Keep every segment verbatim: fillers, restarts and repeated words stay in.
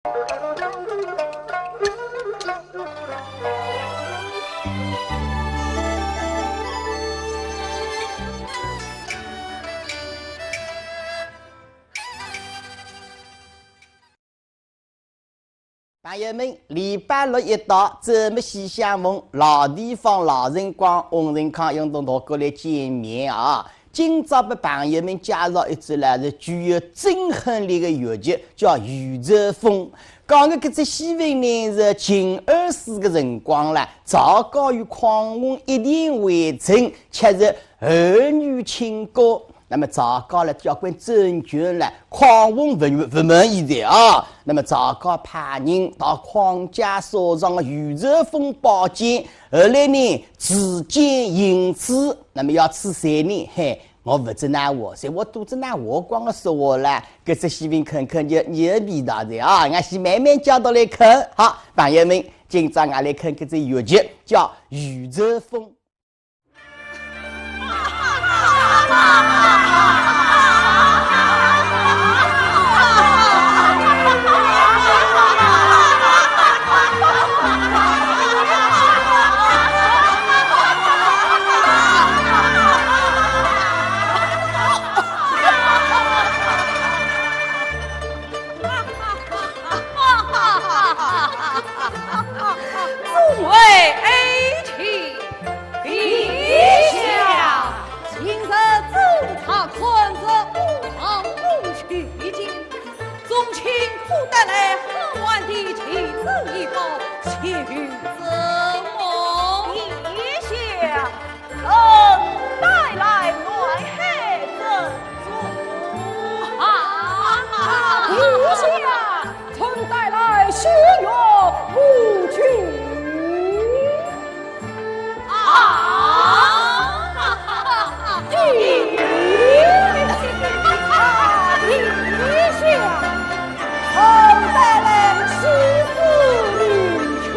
朋友们，礼拜六一到，周末喜相逢，老地方、老辰光，翁仁康又同大家来见面啊。今朝拨朋友们介绍一只呢，是具有震撼力的越剧，叫《渔舟风》。讲个搿只戏文呢，是秦二世个辰光了，赵高与邝文一见为真，却是儿女情歌。 那么赵高呢，交关政权了，邝文勿，勿满意的啊。那么赵高派人到邝家所藏的渔舟风宝剑，后来呢，赐金银子，那么要赐谁呢？嘿，我勿知哪话，所以我肚子哪话光个说话了，搿只戏文看看就，你也味道的啊，俺先慢慢叫到来看。好，朋友们，今朝俺来看搿只越剧，叫《渔舟风》。 众位爱卿，陛下，今日奏察，看这五行宫曲经，众卿可带来好玩的奇珍异宝，些有什么？陛下， 臣带来南海珍珠。啊，陛下，臣带来西域古琴。啊，陛下，臣带来西施灵雀。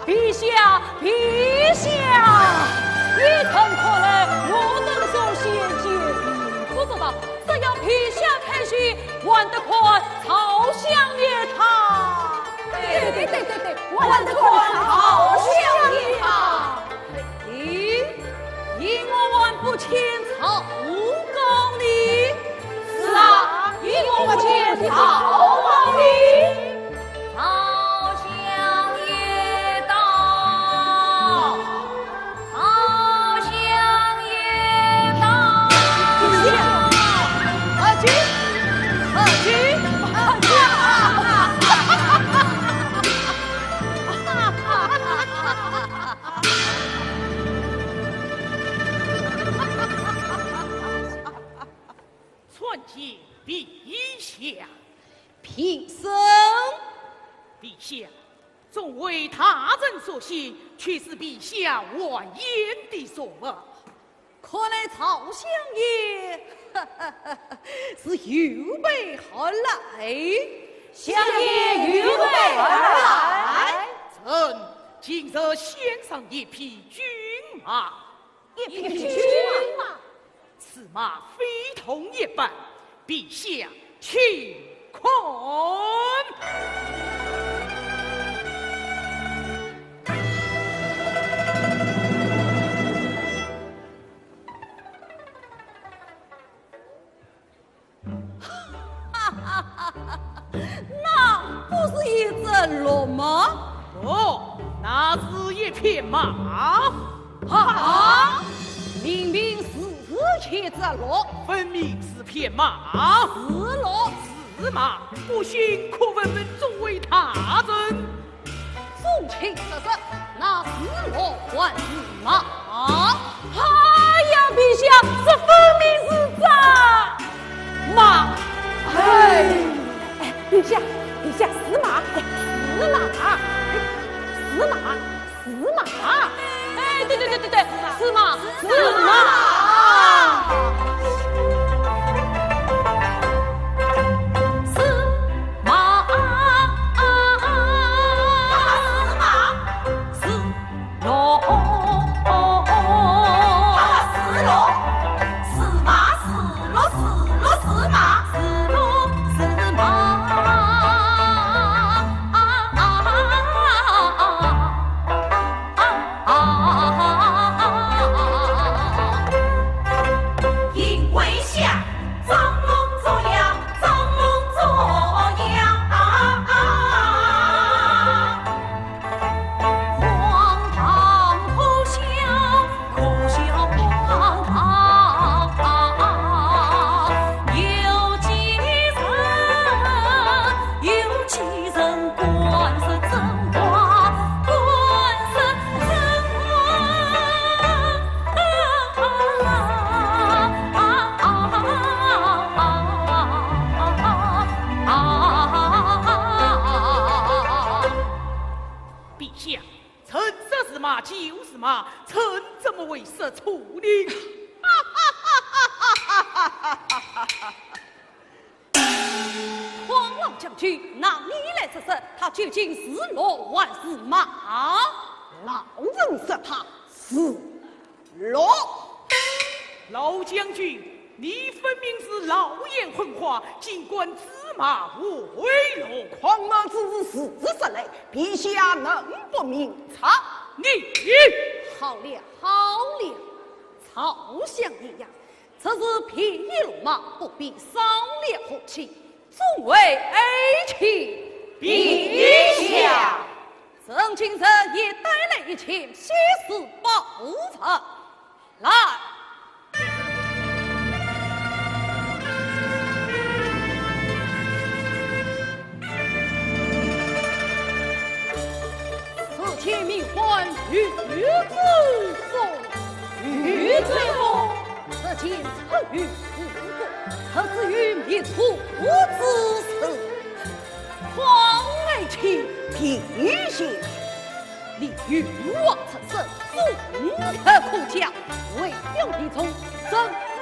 陛下，陛下，依臣看来，我等所献祭品不足道，只要陛下开心，还得看曹相爷他。对，对，对，对，对，还得看曹相爷他。咦， 因我还不见曹公呢？是啊，因我不见曹公呢？曹相爷到，曹相爷到。阿金，阿金，阿金。 参见陛下。平身。陛下，众位大臣所献，却是陛下还愿的所物。看来曹相爷是有备而来。相爷有备而来。臣今日献上一匹骏马。 一匹骏马。此马非同一般，陛下请看。那不是一只鹿吗？哦，那是一匹马。啊？明明是一只鹿。分明是匹马。是鹿。是马，不信可问问众位大臣。 众卿说说，那是鹿还是马？哎呀，陛下，这分明是只马。哎，哎，陛下，陛下，是马，哎，是马，是马，是马。哎，对对对对对，是马，是马。 是马，是马，是鹿，是鹿，是马，是为是处理。 黄老将军，那你来说说，他究竟是鹿还是马？老臣说他是鹿。老将军，你分明是老眼昏花，竟敢指马为鹿。狂妄之词，事实说来，陛下能不明察？你……好了，好了，曹相爷呀， 此事便宜龙马，不必商量和气，众位爱卿。陛下。朕今日也带来一件稀世宝物，来。 此件名唤玉簪峰。玉簪峰？这件出于自古，出自于灭族之时。狂妄之词，你有何出身？ 宗室可嘉，唯有一种，朕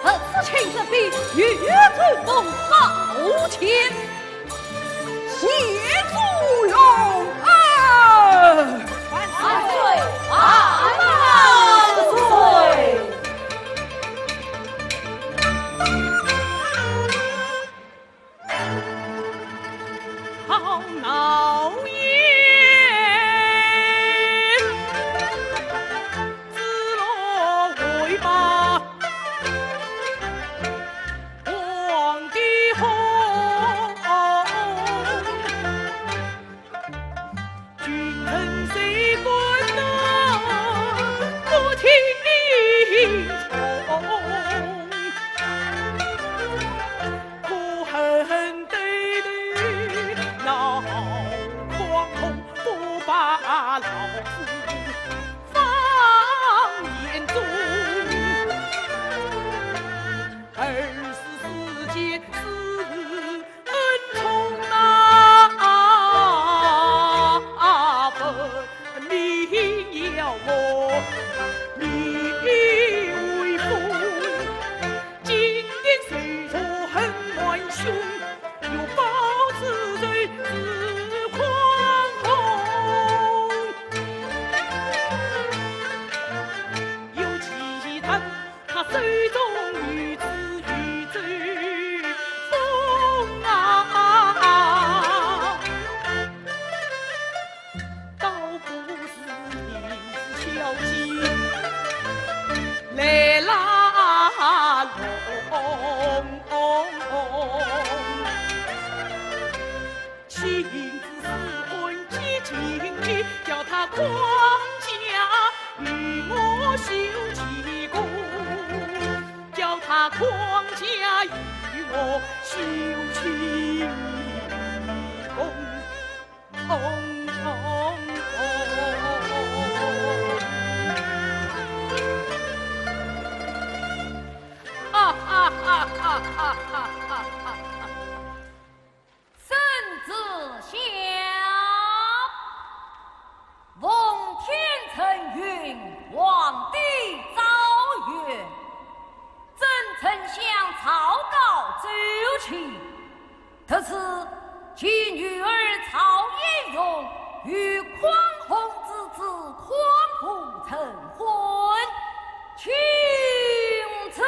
特此亲自比御赐封宝剑。谢主隆恩。万岁，万万岁。 好闹眼，紫罗为马，皇帝红。 君臣谁敢呐，不听命从。可恨对头那狂童不把老子放眼中。二十世间是 恩宠那分明要我命为疯。今天虽说恨满胸，又报此仇之狂风。有其他 他手中有此玉簪峰啊，倒不如小姐来拉拢。 亲自侍唤接进去，叫他匡家与我修奇功，叫他匡家与我修奇功。哈哈哈哈哈哈！ 圣旨下，奉天承运，皇帝诏曰：朕丞相曹操奏请，特此其女儿曹晏用与匡弘之子匡复成婚。 请旨。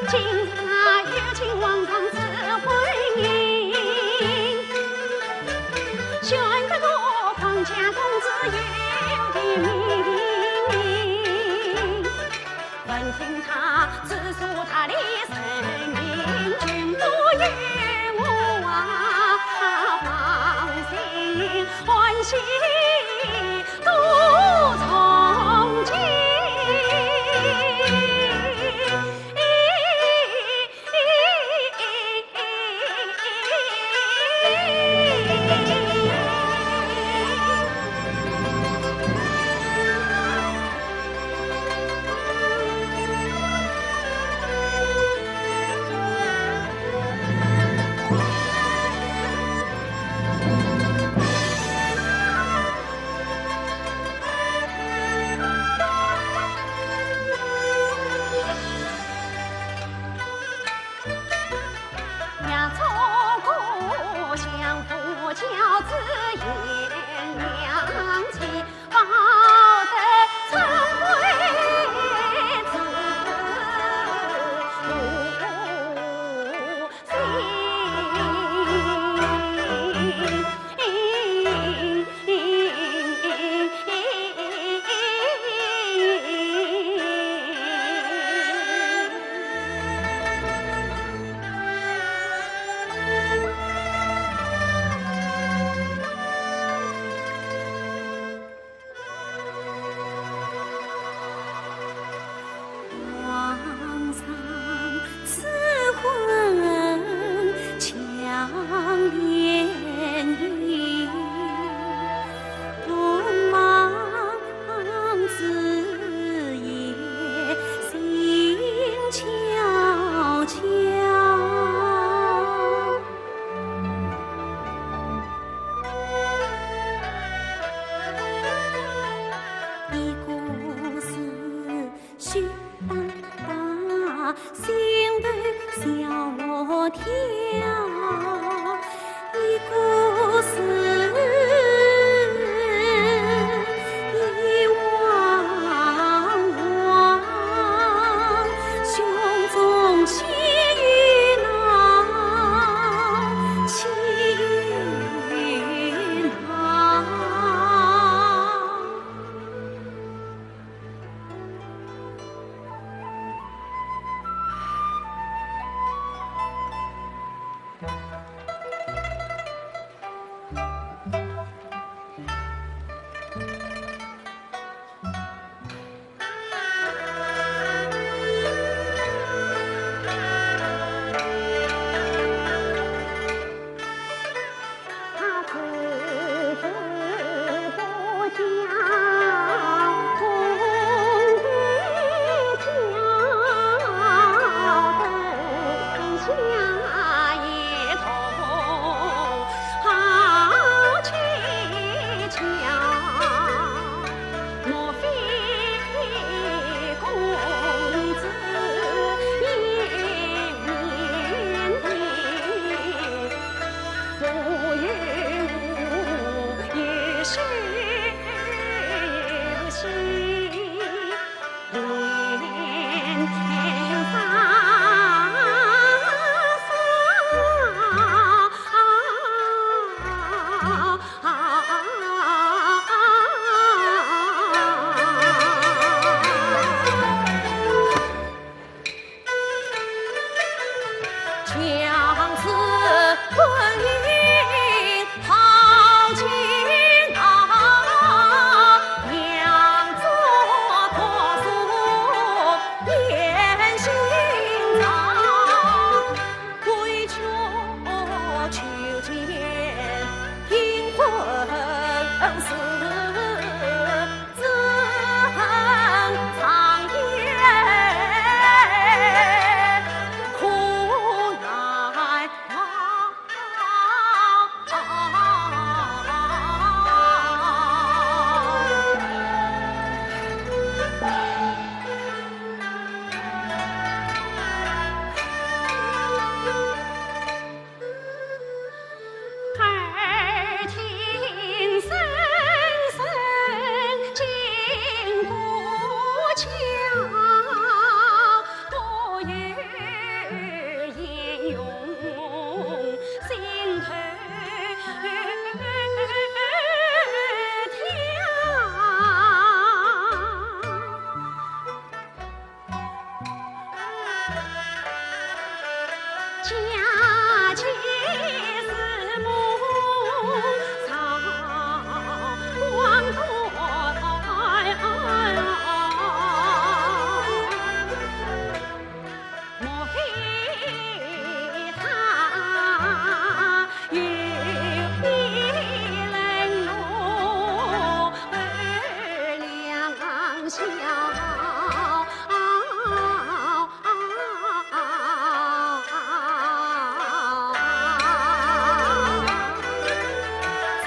今日有请皇上赐婚姻，宣得我皇家公子有的名。闻听他知书达理，人英俊，不由我啊，芳心欢喜 多从今。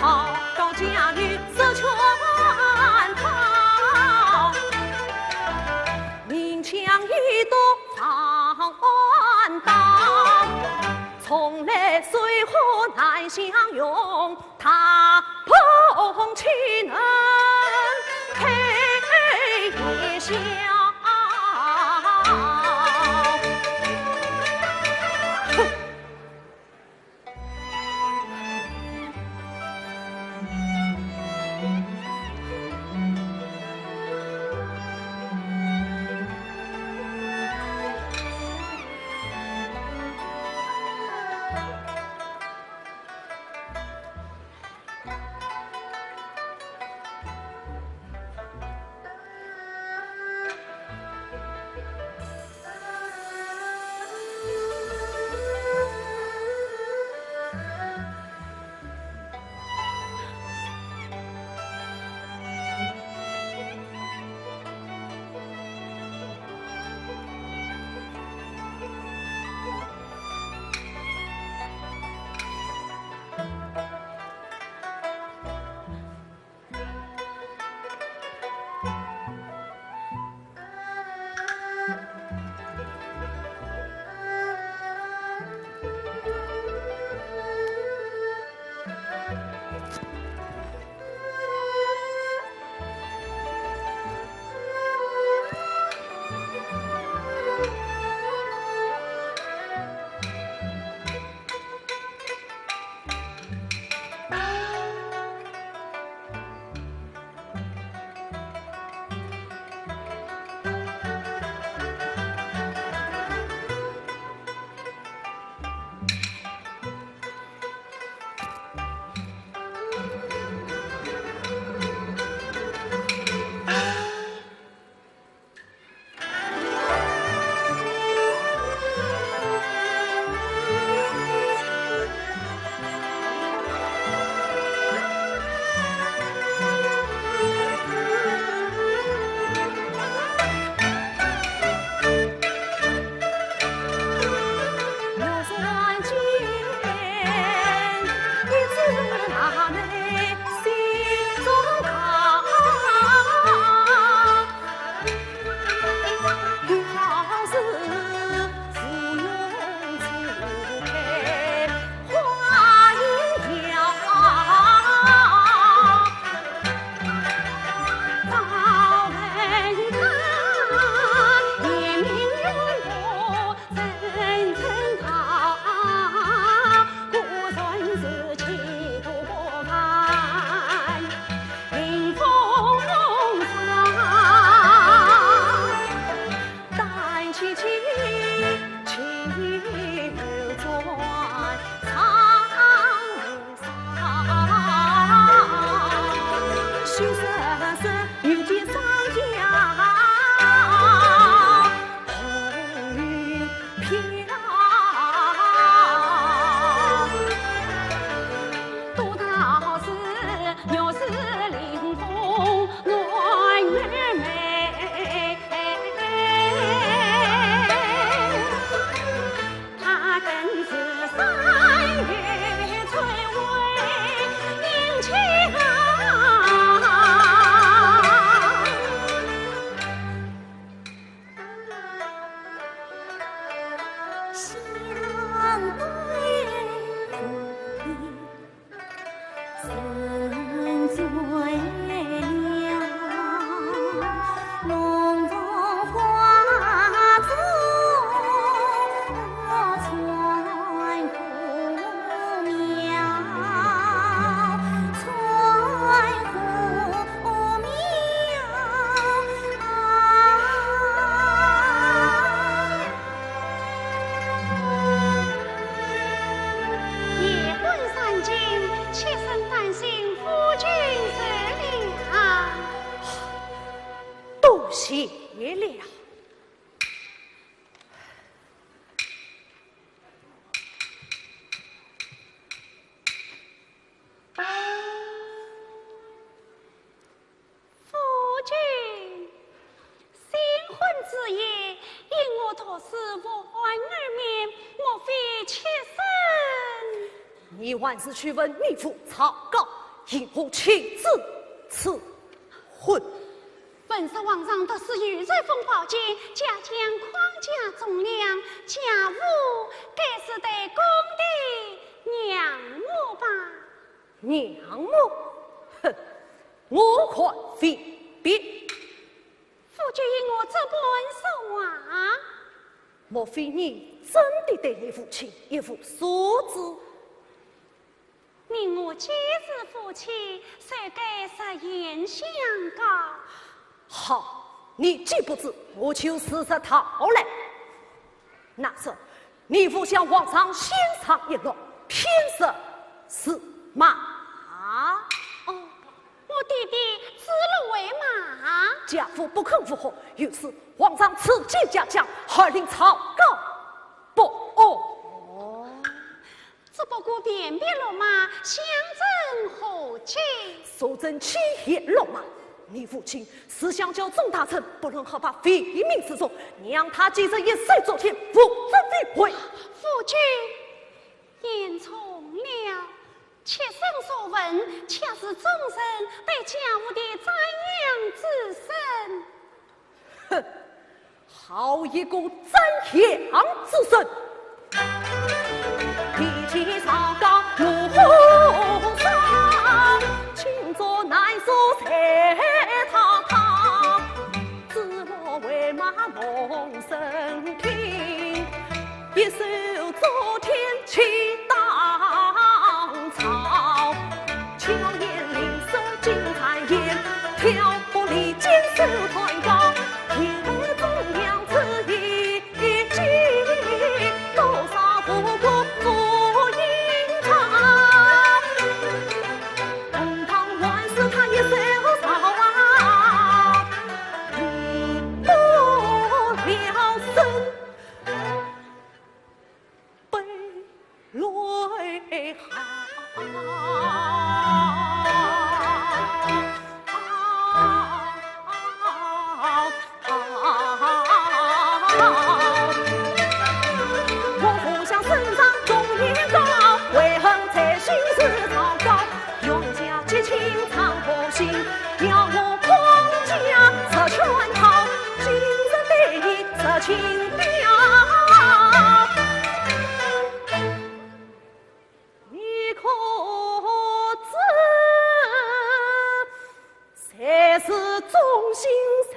高高架与四圈套，明枪易躲放暗刀。从来水火难相容，大风岂能配夜宵？哼！夜半三更，妾身担心夫君受了。多谢了。 夫君，新婚之夜，因我读书无安眠，莫非妾身？你还是去问你父草稿。定不轻止此婚。闻说皇上得势，御赐封宝剑，嘉奖匡家忠良，家父该是得功的娘母吧？娘母？哼，我看未必。夫君与我这般说话，莫非你真的对你父亲一无所知？ 你我既是夫妻，谁敢实言相告？好，你既不知，我就自实道来。那日，你父向皇上献上一落，偏食驷马。哦，我爹爹指鹿为马。家父不肯赴和，于是皇上赐剑嘉奖，号令朝告不误。哦。 只不过便别鹿马，相争何解？素贞欺骗鹿马，你父亲是想叫众大臣不论合法非命之中，让他既是一手遮天，无作非为。夫君言重了，妾身所闻，恰是忠臣被家父的赞扬之声。 哼，好一个赞扬之声！提起上告怒火烧，轻作难说谁堂堂。指鹿为马弄神经，一手遮天起当朝。 巧言令色尽谗言，挑拨离间手段高。天下忠良之意，多少无辜赴刑场。公堂乱世他一手造啊，民不聊生。 悲泪好。我父向圣上忠言告，为何在心事糟糕？ 冤家结亲常不幸，要我匡家实全套，今日对你实情表。你可知，谁是忠心谁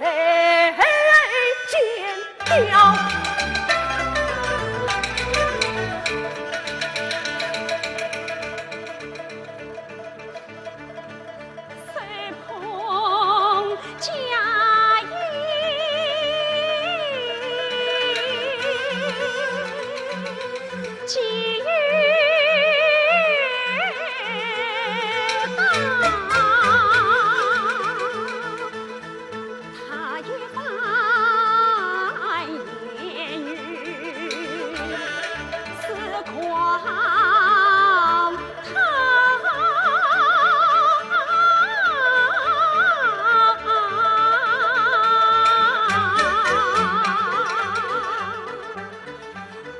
奸表？ 谁捧佳音，寄与到。 他一番言语是狂套。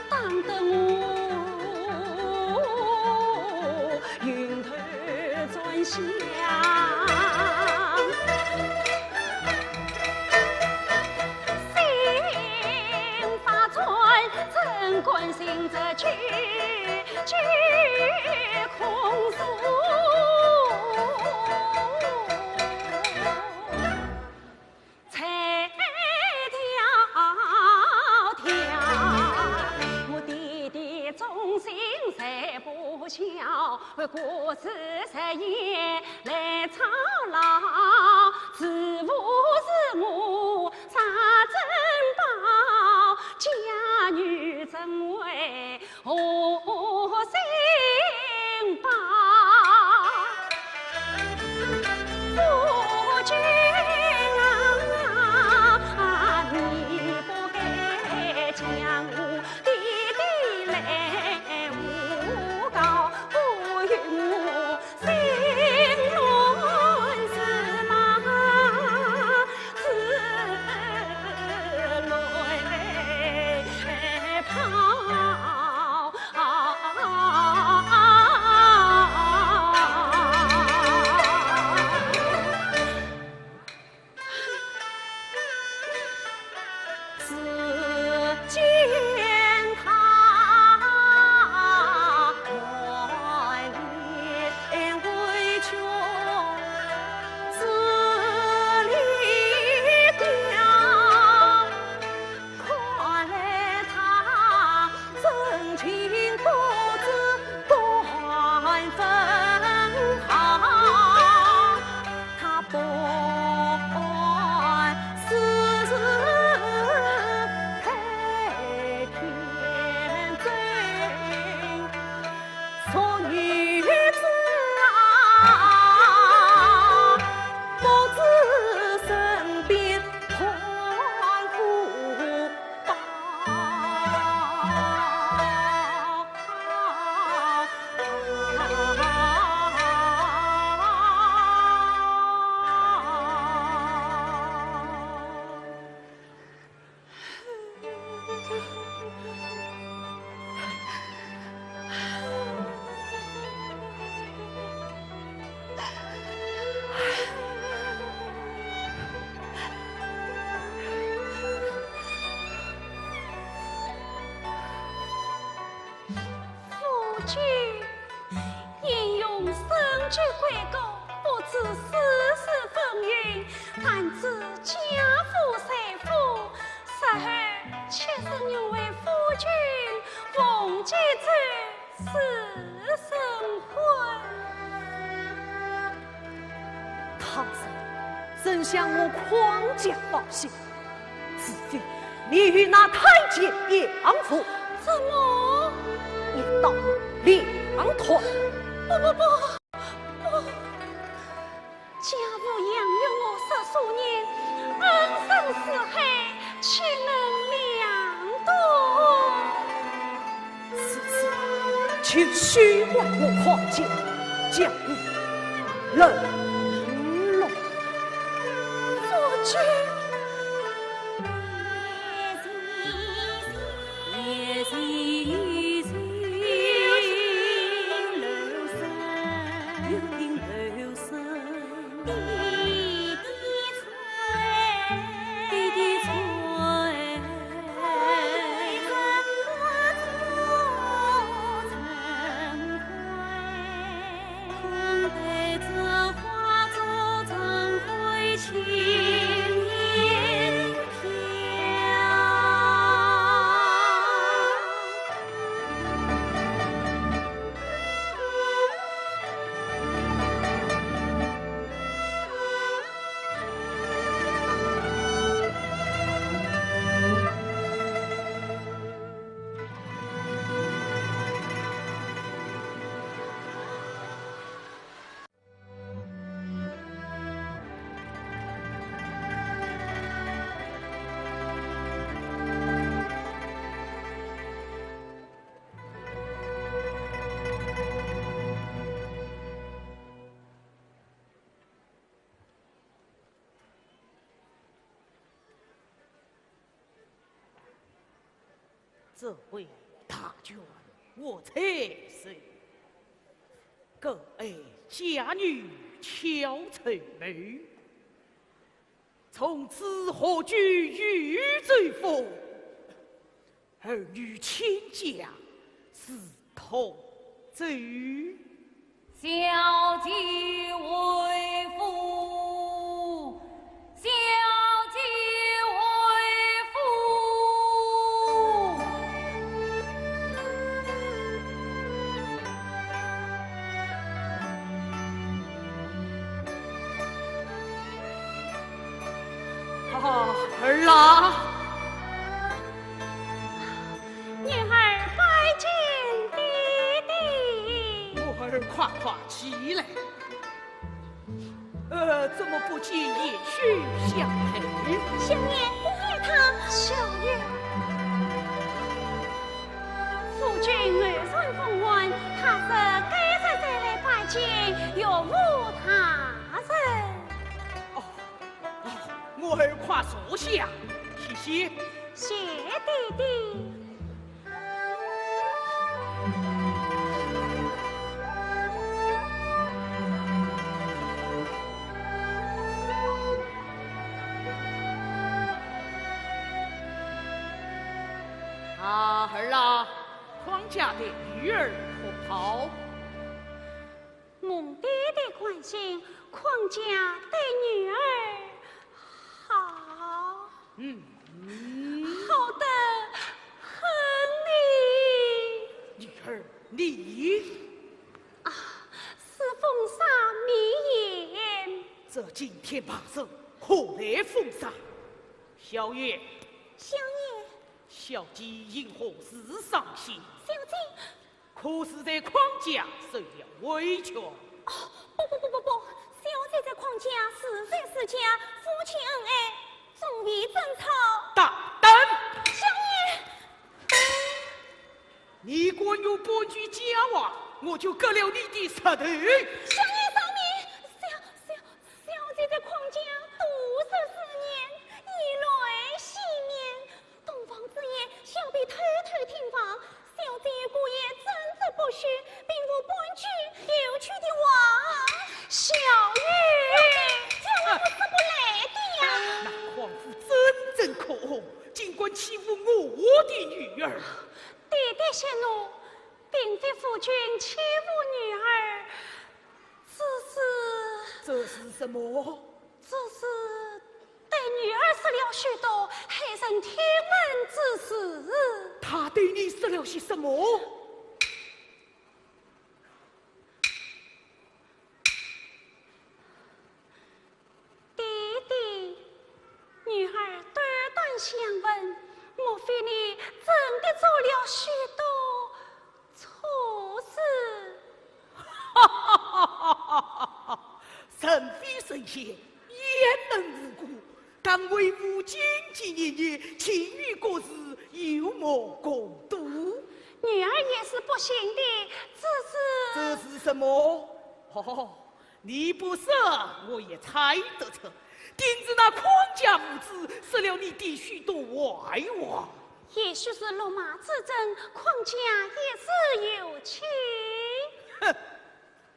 当得我云头转向。心发乱，怎敢行这句句空诉？ 才调调，我爹爹忠心谁不晓，故事谁也来操劳，是不是我啥珍宝，家女怎会 何心吧？夫君啊，你不该将我爹爹来诬告，不允我 心乱如麻，自乱跑。居贵国，不知世事风云，但知家富财富，日后妾身愿为夫君奉祭酒，誓生婚。他日怎向我匡家报信？自非你与那太监杨福，怎么？一刀两断。不不不！ 不，家父养育我十数年，恩深似海，岂能两断？如此，就休怪我匡家，将你冷落。夫君。这回大权我在手，敢爱佳女巧绸缪，从此何惧揚州府，儿女亲家是同罪。 小姐回府，小姐回府。啊，儿啊！ 女儿拜见爹爹。我儿快快起来。呃，怎么不见贤婿相陪？相爷，不见他。小爷，夫君偶然访问，他日该日再来拜见，又无他日。哦，哦，我儿快坐下，歇歇。谢爹爹。 啊，儿啊，匡家对女儿可好？ 蒙爹爹关心，匡家对女儿好。嗯。好得很哩。女儿，你？啊，是风沙迷眼。这惊天大事，何来风沙？小姐。相爷。小姐因何事伤心？小姐。 可是在匡家受了委屈。哦，不不不不不，小姐在匡家是亲是家，夫妻恩爱，从未争吵。大胆！相爷。你敢有半句假话，我就割了你的舌头。相爷饶命！小小小姐在匡家度日思念，以泪洗面。 洞房之夜，小婢偷偷听房，小姐果言真实不虚，并无半句有趣的话。小姐，小姐，这话是不来的呀。那匡府真正可恶，竟敢欺负我的女儿。爹爹息怒，并非夫君欺负女儿，这是什么？这是对女儿说了许多骇人听闻之事。他对你说了些什么？爹爹，女儿短短相问，莫非你真的做了许多 错事。哈哈哈哈哈哈！人非圣贤，焉能无过？敢为父经年累月，其余国事有目共睹。女儿也是不幸的，只是……这是什么？哦，你不说，我也猜得出，定是那匡家父子说了你的许多坏话。 也许是落马之争，匡家一时有气。哼，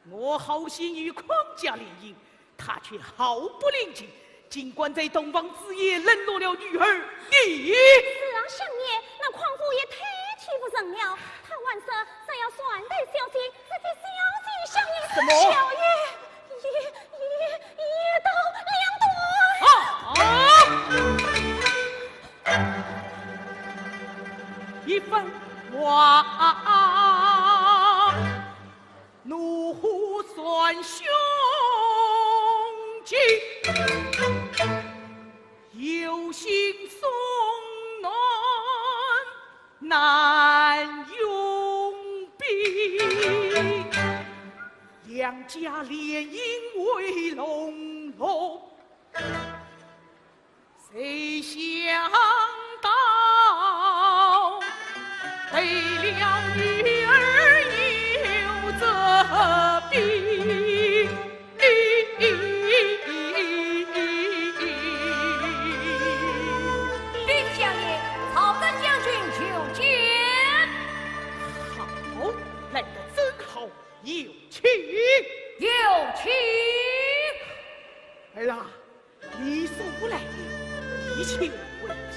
我好心与匡家联姻，他却毫不领情，竟敢在洞房之夜冷落了女儿你。是啊，相爷，那匡父也太欺负人了。他还说，只要善待小姐，只替小姐相爷。什么？小爷一一一刀两断。啊！啊！ 一番话，怒火钻胸襟，忧心送暖难永避。两家联姻为龙龙， 谁想到，对了女儿有这病。禀相爷，曹真将军求见。好，来得正好，有请。有请。儿啊， 你送我来的，一切问题。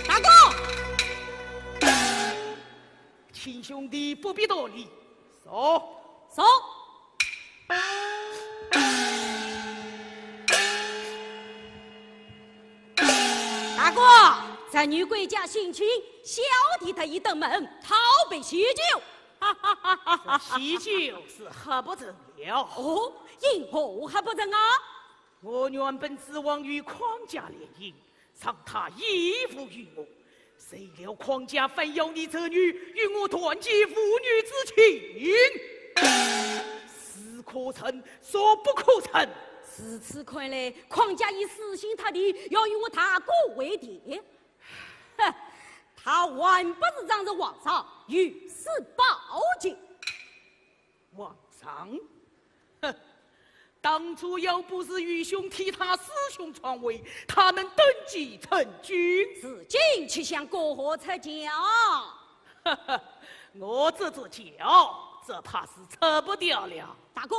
大哥，请兄弟不必多礼，坐。坐。大哥，侄女贵家省亲，小弟特意登门讨杯喜酒。 这喜酒是喝不成了。哦，因何喝不成啊？我原本指望与匡家联姻，让他依附于我，谁料匡家反要你侄女与我断绝父女之情。是可忍，孰不可忍？如此看来，匡家已死心塌地，要与我大哥为敌。 哼，他还不是仗着皇上御史宝剑。皇上？哼，当初要不是愚兄替他师兄篡位，他能登基成君。如今却想过河拆桥。呵呵，我这座桥，只怕是拆不掉了。大哥，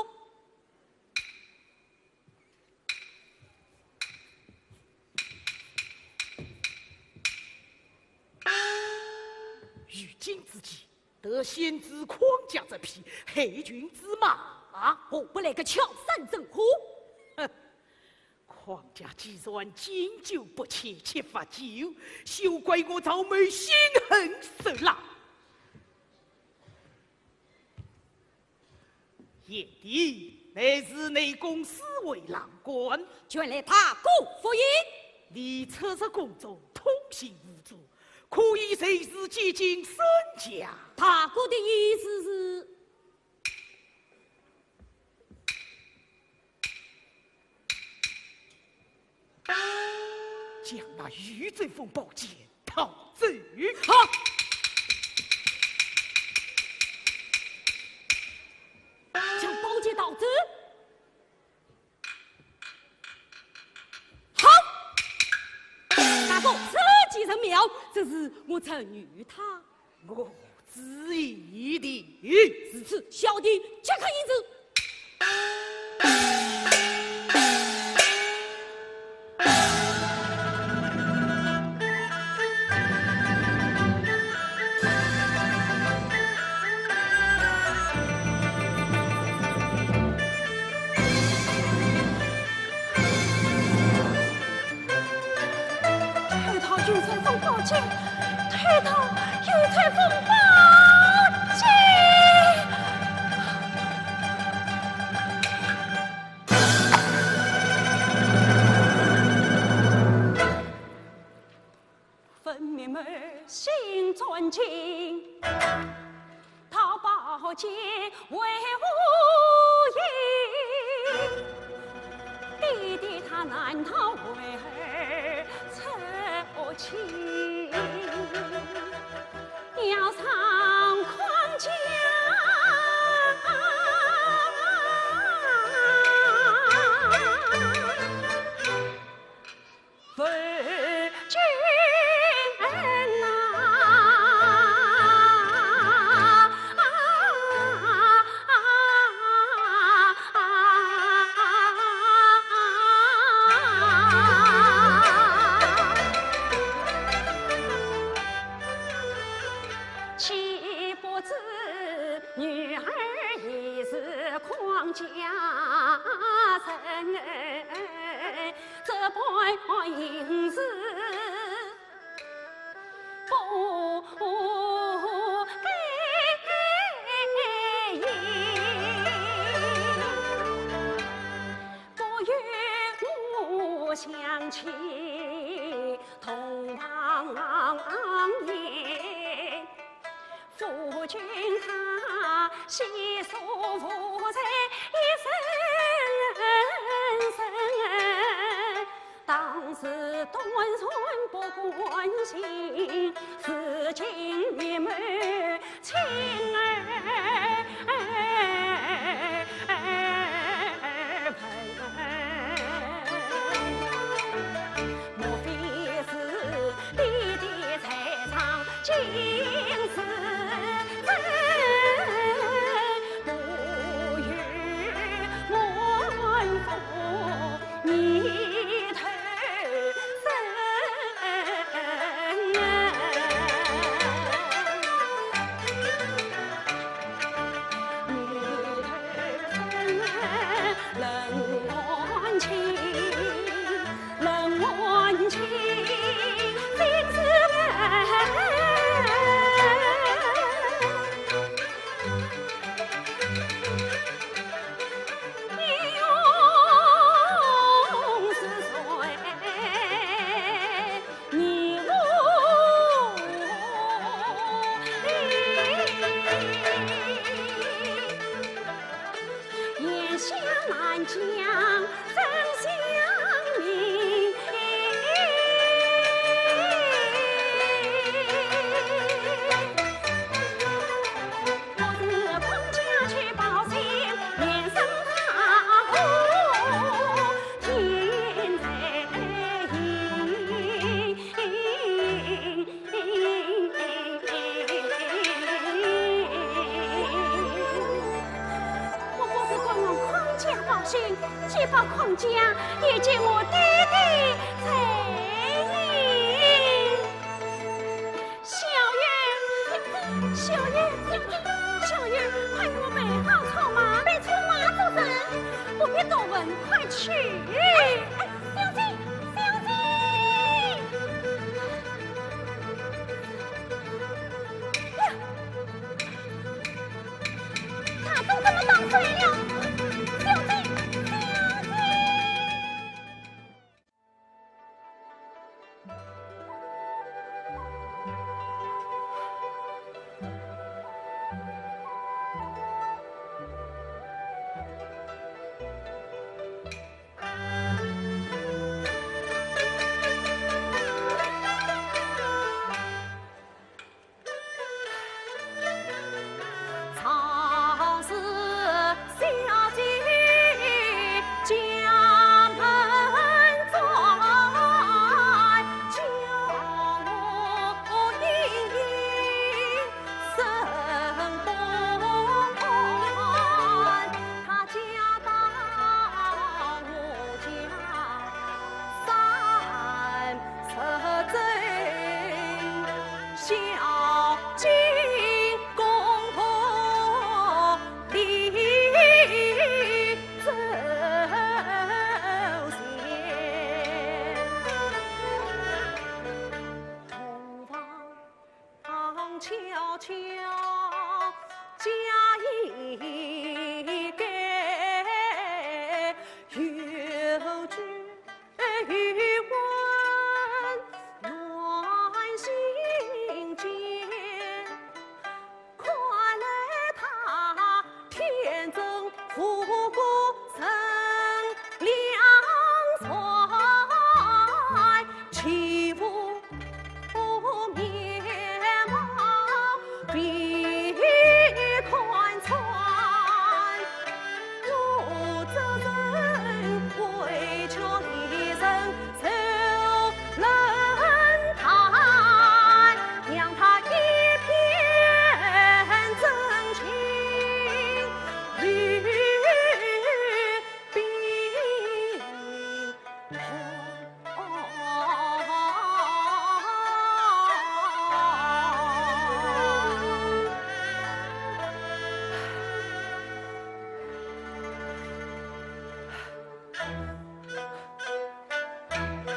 于今之计，得先除匡家这匹害群之马。何不来个敲山震虎？哼，匡家既然经久不前，缺乏救，休怪我曹某心狠手辣。 贤弟乃是内宫侍卫郎官，前来大哥府尹。你出入宫中，通行无阻，可以随时接近身家。大哥的意思是？ 将那御赐封宝剑盗走。好。将宝剑盗走。好。大哥，此计甚妙，只是我侄女她…… 我知一定。如此，小弟即刻行事。偷盗有财凤宝剑。分明儿心专情， 讨宝剑为无益，爹爹他难道为儿出气？要上匡家。 夫君啊，岂不知女儿已是匡家人， 这般行事不该也。不与我相欺，同房眠。 夫君他悉数无罪一人生，当时断然不关心，如今一门亲儿莫非是爹爹在上，今世真不与满腹泥头生。 你我言笑难将真相明。我是匡家去报信，连声大呼天在应。 我不是赶往匡家报信，既报匡家，也见我爹爹在应。小月，小月，小月，快与我备好车马。备车马做甚？不必多问，快去。哎，哎，小姐，小姐。 呀，他都这么当衰了，小姐，小姐。加一个有句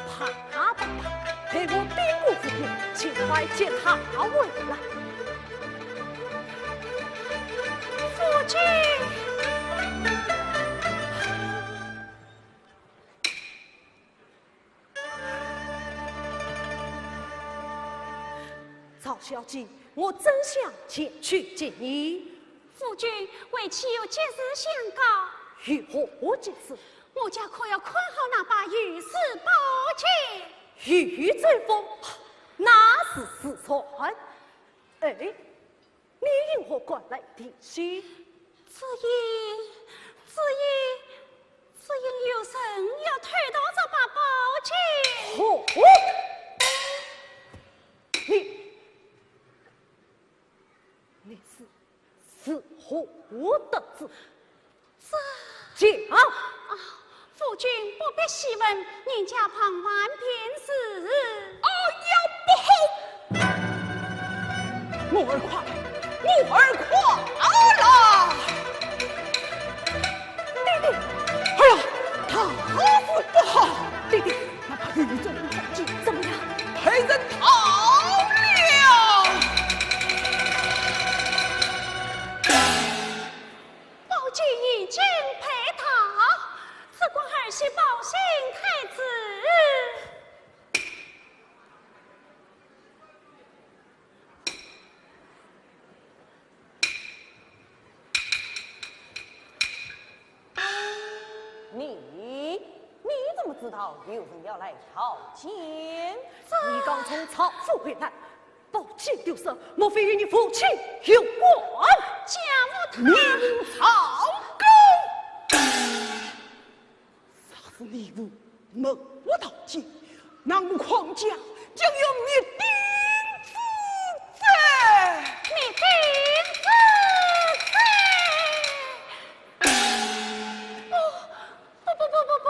怕爸爸，待我禀过父亲，尽快接他回来。父亲！ 赵小姐，我真想前去见你。夫君，为妻有急事相告。有何急事？我家可要看好那把御史宝剑。御史宝？那是自然。哎， 你因何赶来提亲？只因，只因，只因有人要偷盗这把宝剑。哦，你，你是，是何得知？ 这，讲！啊，夫君不必细问，人家旁晚便是。哦呀，不好！我儿快，我儿快啊啦！爹爹！哎呀，大事不好！爹爹，那把御史宝剑怎么样？被人盗了！ 宝剑已经被盗，只怪儿媳报信太迟。你，你怎么知道有人要来盗剑？你刚从曹府回来， 宝剑丢失，莫非与你父亲有关？家父他……你曹公！若是你父问我盗剑，那我邝家将有灭顶之灾。灭顶之灾？不，不，不，不，不，不！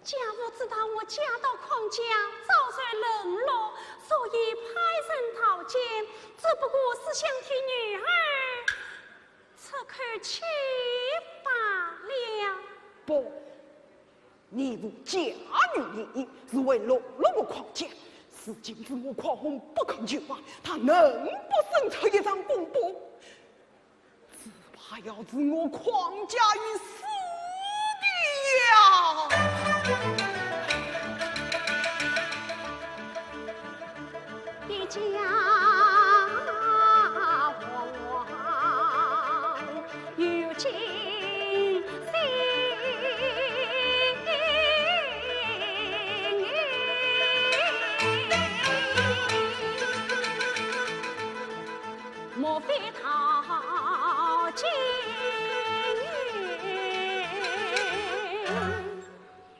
家父知道我嫁到邝家遭受冷落，所以派人盗剑，只不过是想替女儿出口气罢了。不，你父嫁与你是为落落我邝家，如今是我邝红不肯就范，他能不生出一场风波？ 只怕要置我邝家于死地呀！一家亡有惊心。 莫非他今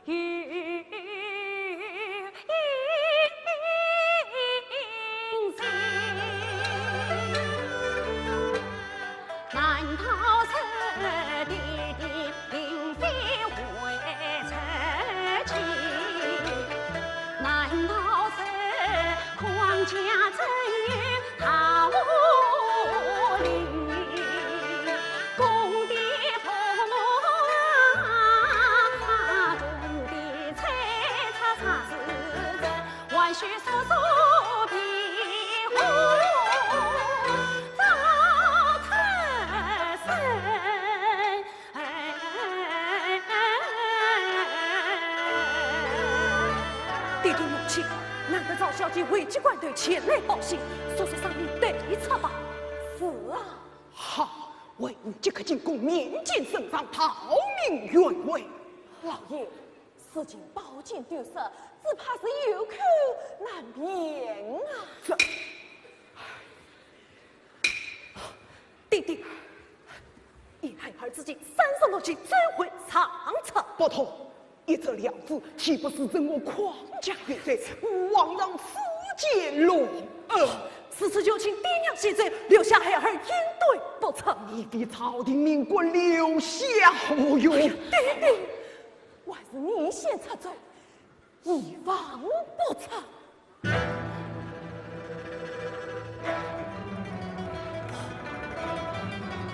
有隐情？难道是爹爹并非为这情？难道是邝家真有道理？公爹为机关头前来报信，速速商议对策吧。是啊。好，为你即刻进宫，面见圣上，讨明原委。老爷，如今宝剑丢失，只怕是有口难辩啊。这，爹爹， 以孩儿之境，三十六计，怎会上策？不妥，一则两字，岂不是赠我匡家有罪，与皇上私结龙？呃，如此就请爹娘谢罪，留下孩儿应对不责。你的朝廷命官留下何用？爹爹，还是你先撤奏，以防不测。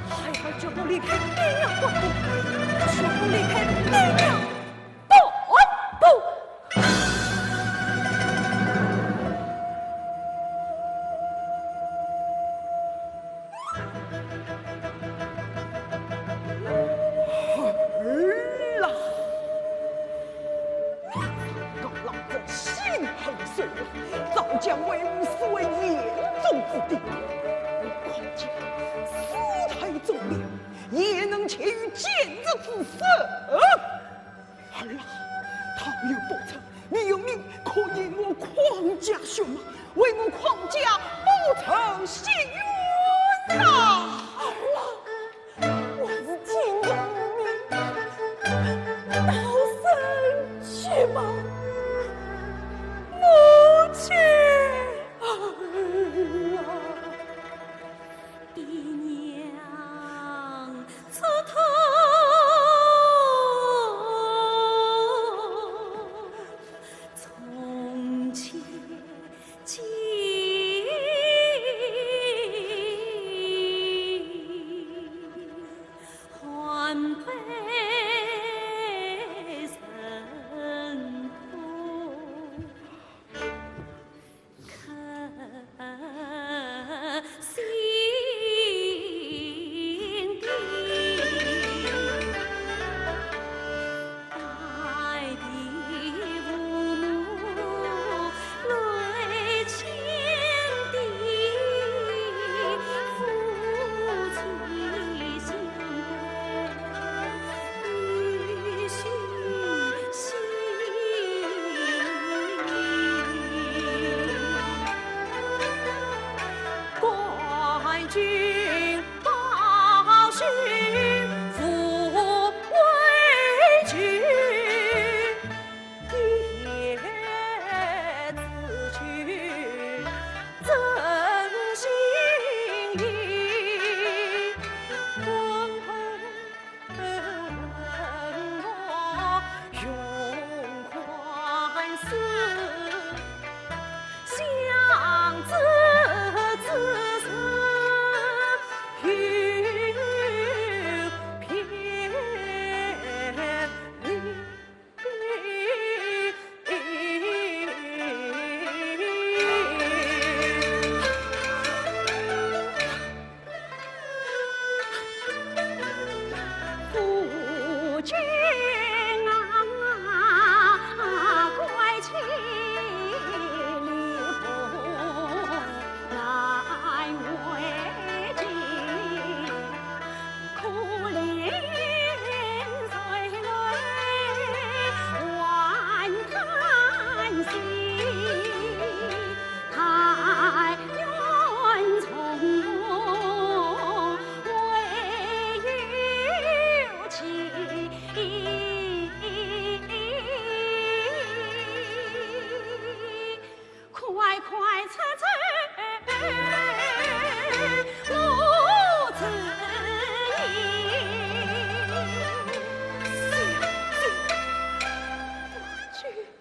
孩儿绝不离开爹娘半步，绝不离开爹娘半步。儿啊！ 告老子心狠手辣，早将为父视为眼中之钉。我匡家世代忠良，焉能chết于奸贼之手？儿啊，倘有不测，你有命可以为我匡家血脉，为我匡家报仇雪冤呐！儿啊！ 我是听从你，到深去吧，母亲。爹娘出头，从前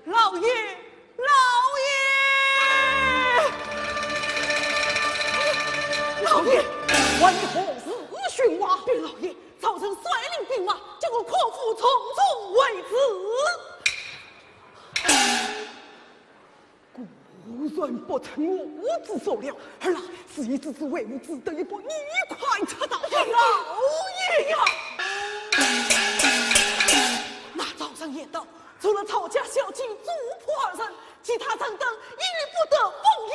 老爷，老爷！老爷，还有何事训话？禀老爷，曹仁率领兵马将我岳父重重围住。 果然不出我之所料，儿啊，事已至此，为父只得一步，你快撤道。老爷呀！那曹仁言道，除了曹家小姐主仆二人，其他人等一律不得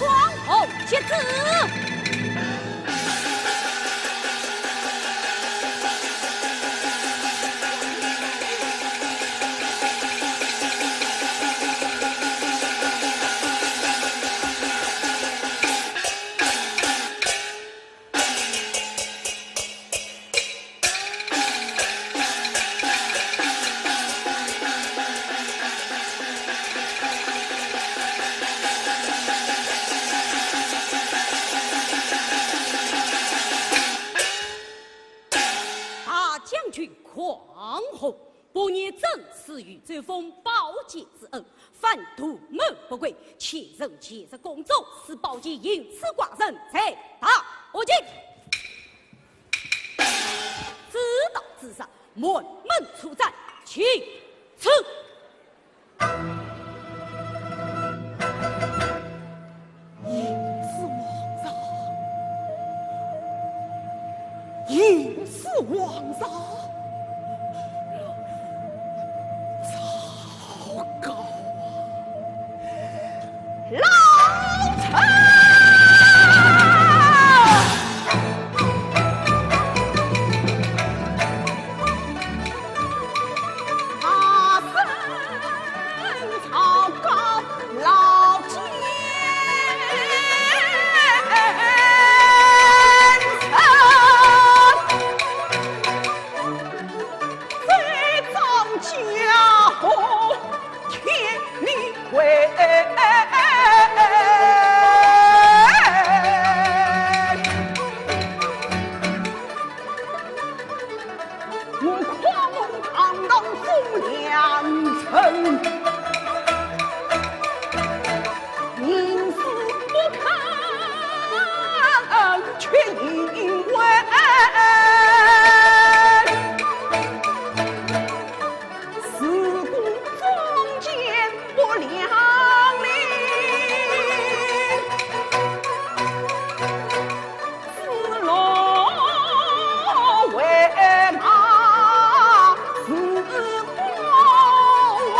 皇后接旨。 大将军匡衡，不念朕赐予周峰宝剑之恩，反图谋不轨，欺人前日公主，此宝剑因此挂人罪，大不敬。知道之人，满门处斩，请处。 应是皇上，应是皇上。糟糕啊！老臣！ 我匡衡堂堂忠良臣，宁死不肯，却因为自古忠奸不两立。 指鹿为马，自古为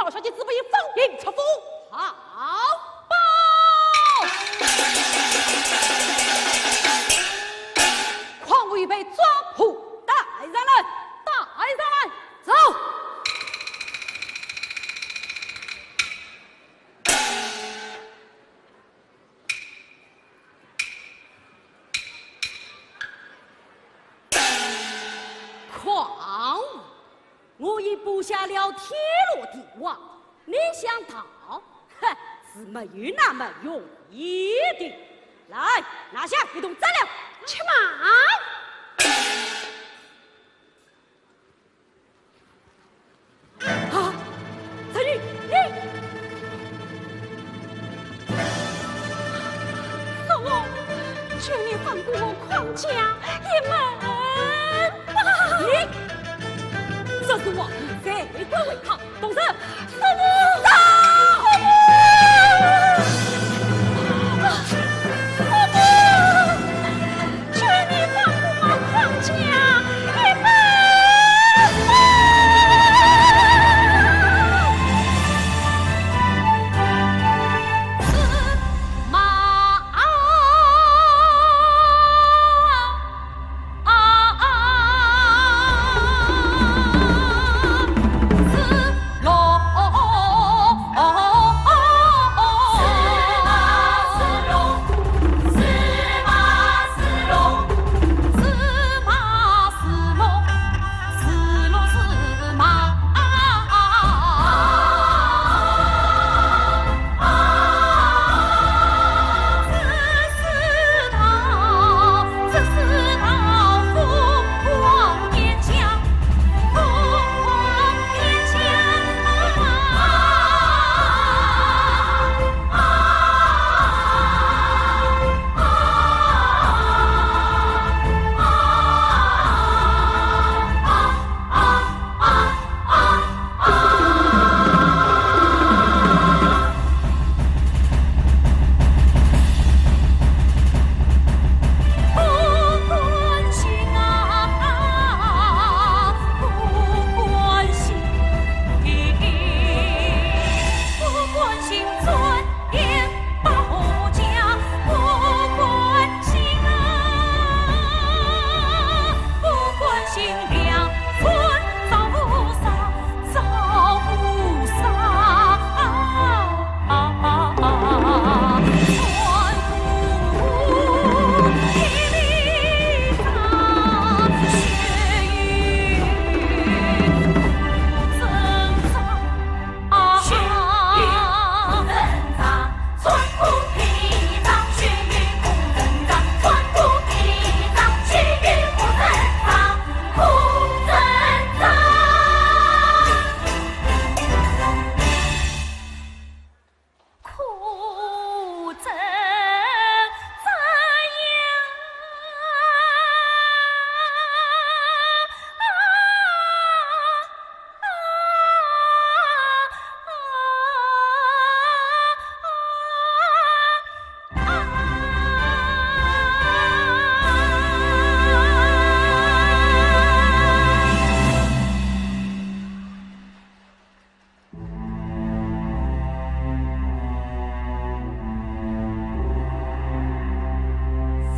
老小姐，只不过放人出府。好报。匡威备抓捕。带上来，带上来。走。 匡威，我已布下了铁罗地网，你想逃，哼，是没有那么容易的。来，拿下一桶蘸料。且慢！啊，陈宇，你！叔父，求你放过我匡家一门吧。你，这是王爷罪官违抗，动手！叔父，叔父，叔父！ 求你放过我匡家一马吧！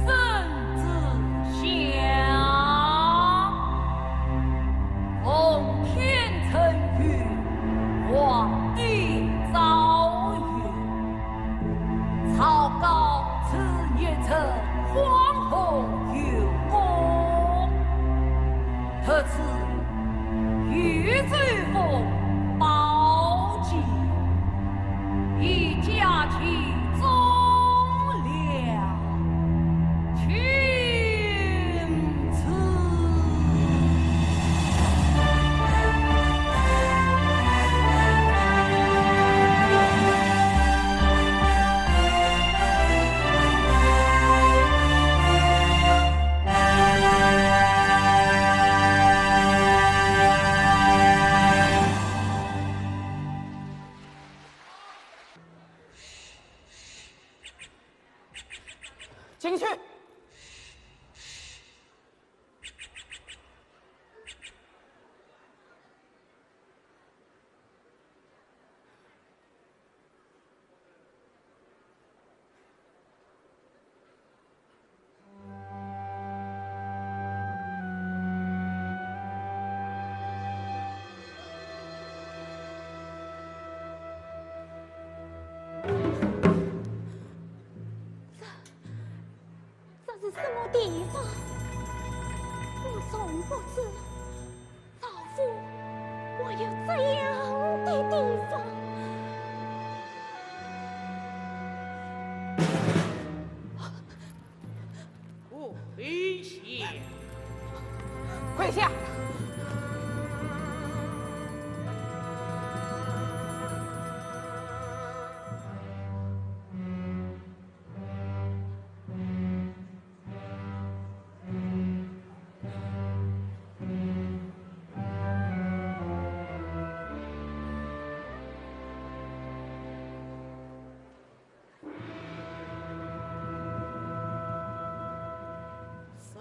圣旨下，奉天承运，皇帝诏曰：草稿自捏成黄河游宫，特赐 御赐封宝剑，以加其忠良。钦此。 进去。是，赵府还有这样的地方？跪下！跪下！ 是，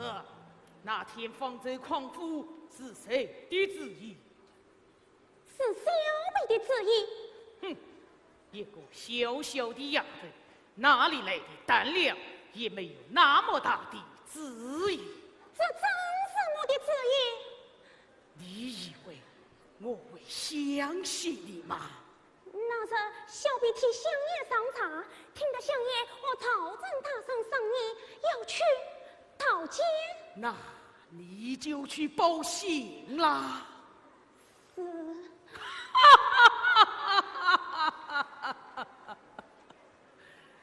那天方舟诓夫是谁的主意？是小婢的主意。哼，一个小小的丫头，哪里来的胆量？也没有那么大的主意。这正是我的主意。你以为我会相信你吗？ 那日小婢替香烟上茶，听得香烟和赵正大声商议要去讨奸。那你就去报信啦。是。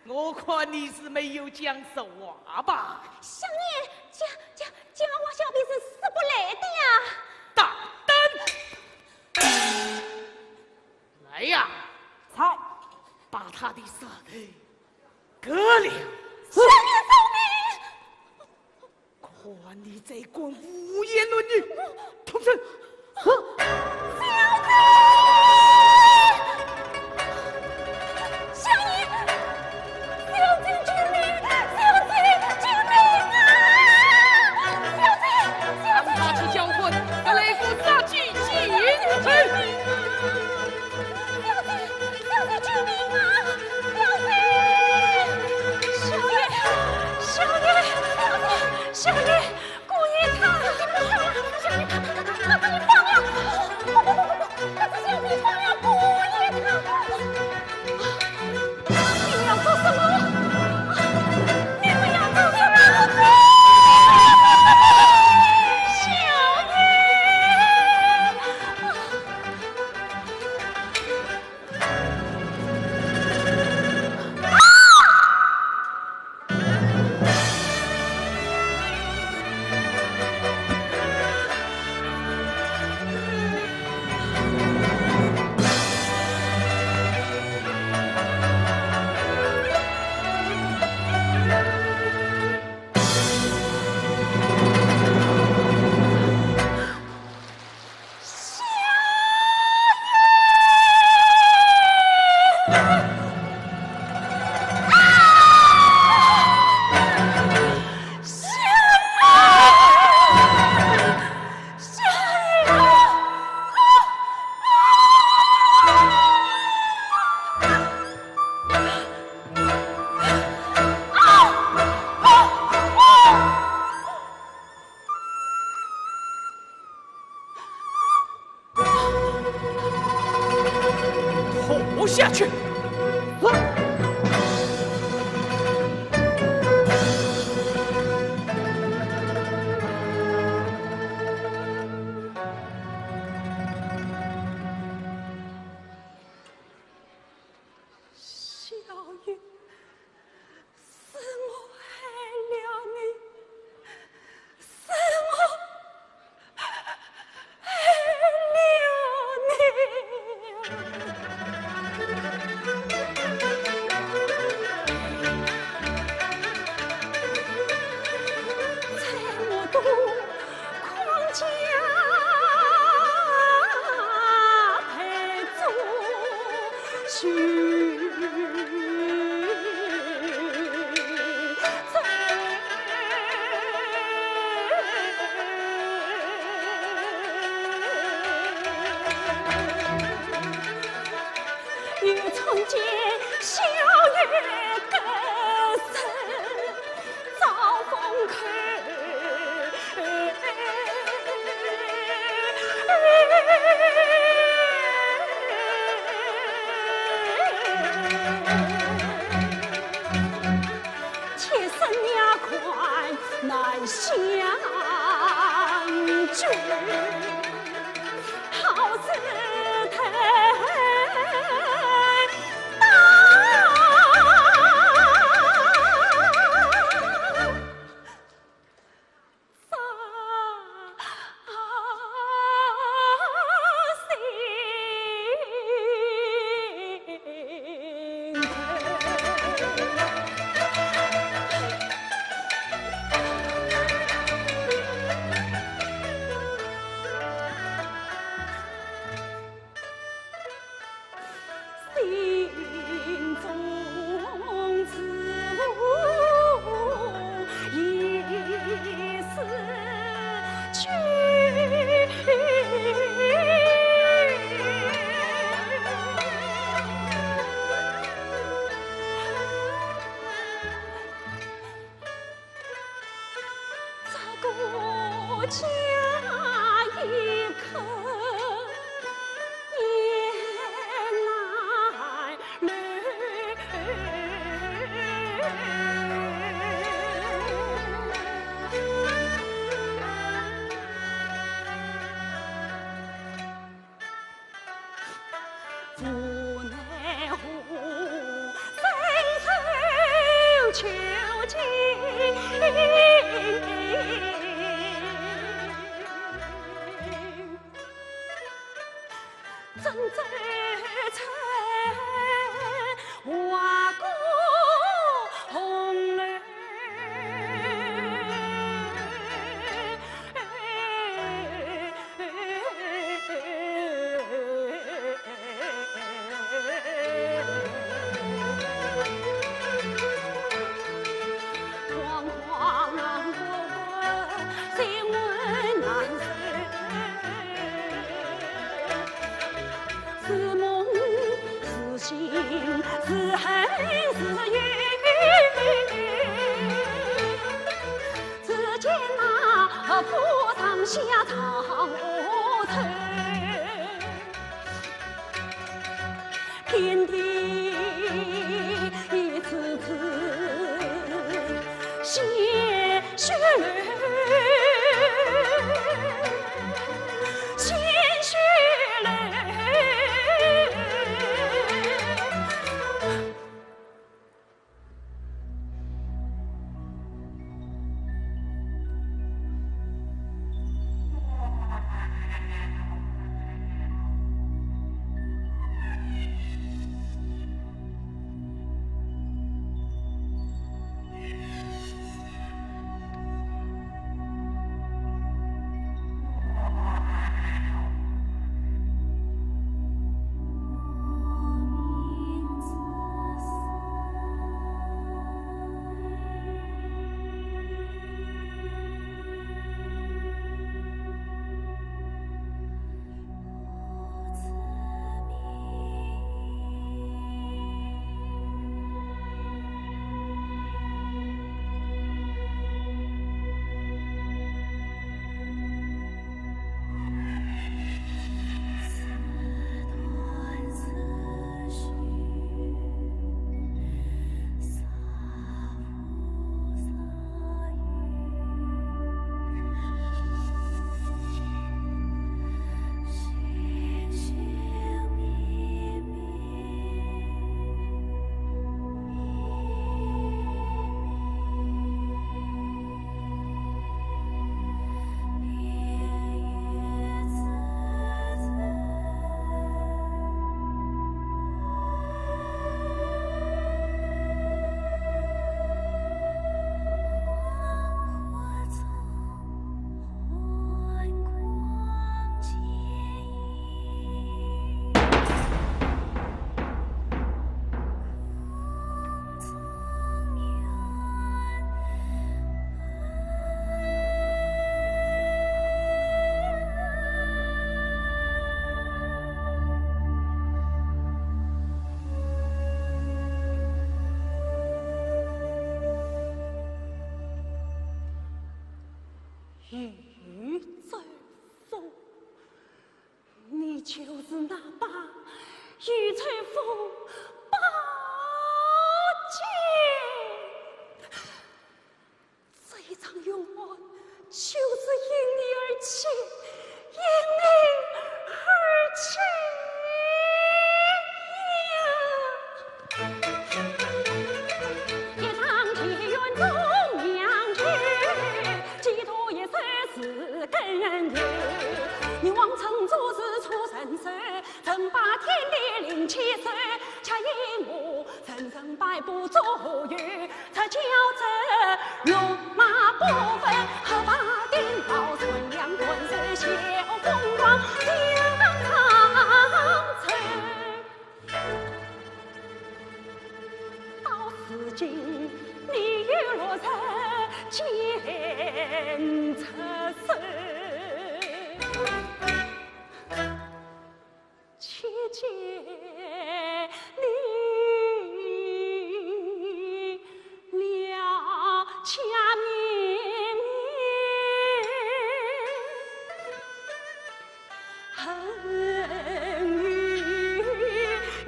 我看你是没有讲实话吧？香烟，这，这，这话小婢是说不来的呀。大胆！ 来呀，在，把他的舌头割了。是。少爷饶命！看你这个无言论语，畜生！小姐！少爷！ 小姐，救命！小姐，救命啊！小姐，小姐，让他去交婚，要来个杀鸡儆猴！小姐，小姐，救命啊！小姐，小姐，小姐，小姐，小姐，姑爷他，小姐，他，他，他，他把你放了！不，不，不，不，不，那是小姐放了姑爷他。 你们要做什么？你们要做什么？小拖下去！小雨， 是我害了你，是我害了你。在我的 匡家陪做婿，又重见小月歌声。 且生娘款难相见。宇宙风，你就是那把宇宙风宝剑。这一场冤案，就是因你而起。起手，却一马，层层摆布左右，赤脚走，龙马不分，黑白颠倒，顺阳关水小风光，江上走。到如今，你有落日见出手。 且见你了假面面，恨与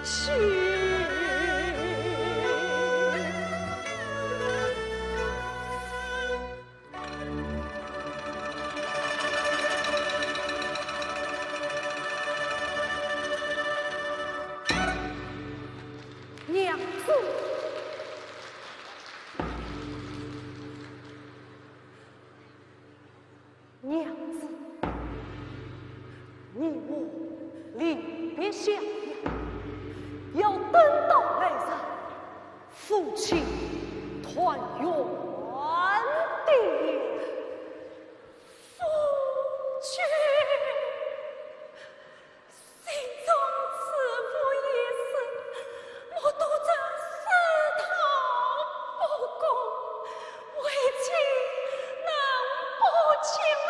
心。 娘子，娘子，你我离别襄阳，要等到来日 夫妻团圆的。夫君，心中自负已死，我独尊师道不公，为妻能不气吗？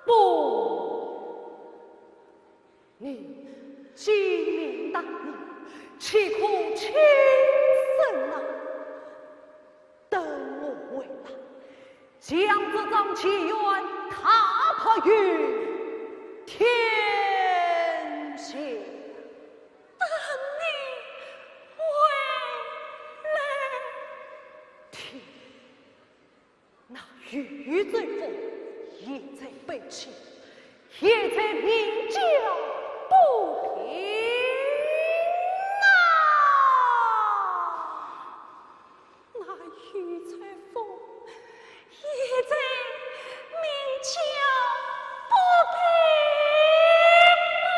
不。 你既明大义，岂可轻生啊？等我回来，将这桩奇冤大白于天下。等你回来。天 那徐州府也在背后，也在明教不平啊！那徐州府也在明教不平啊！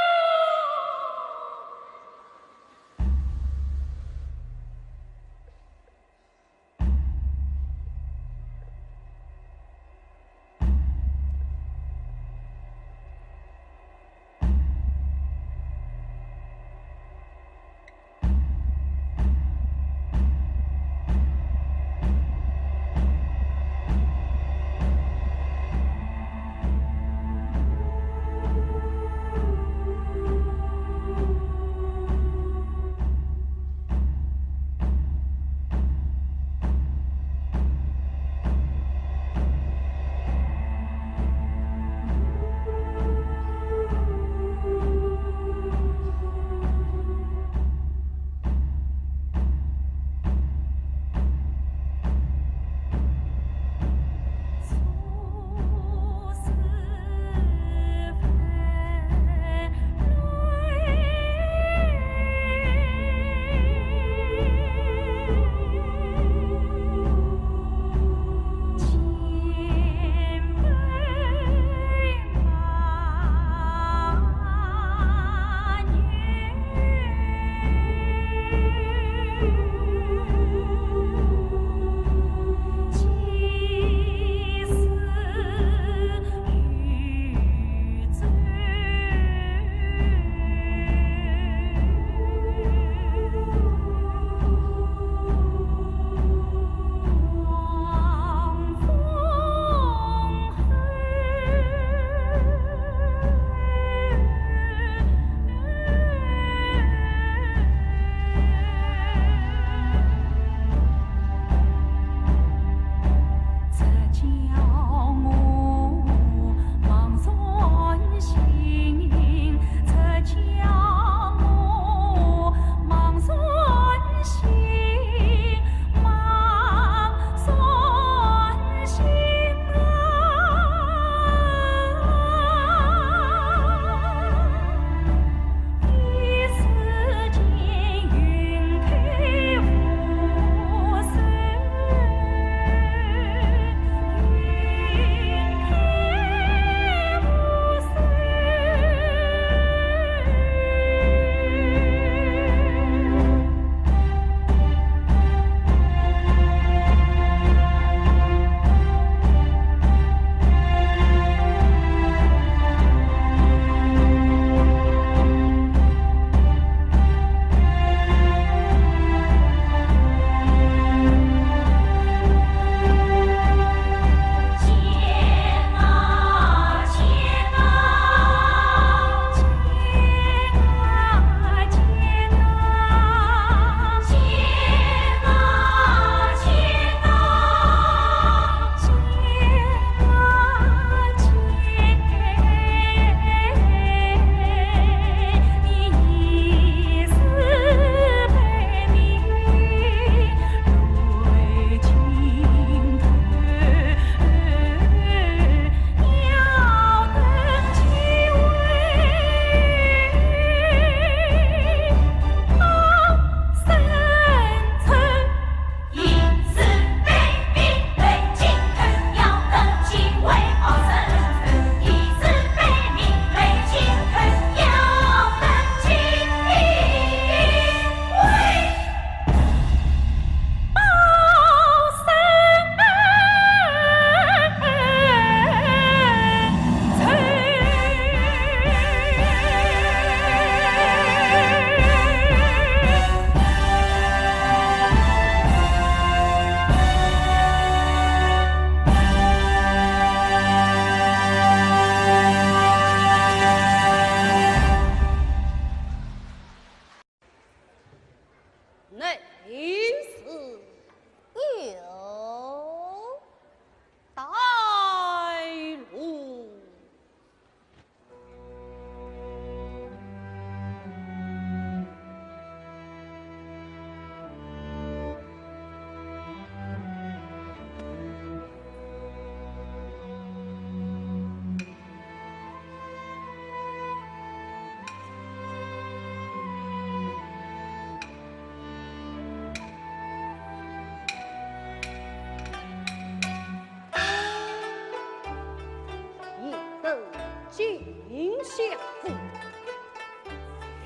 进相府，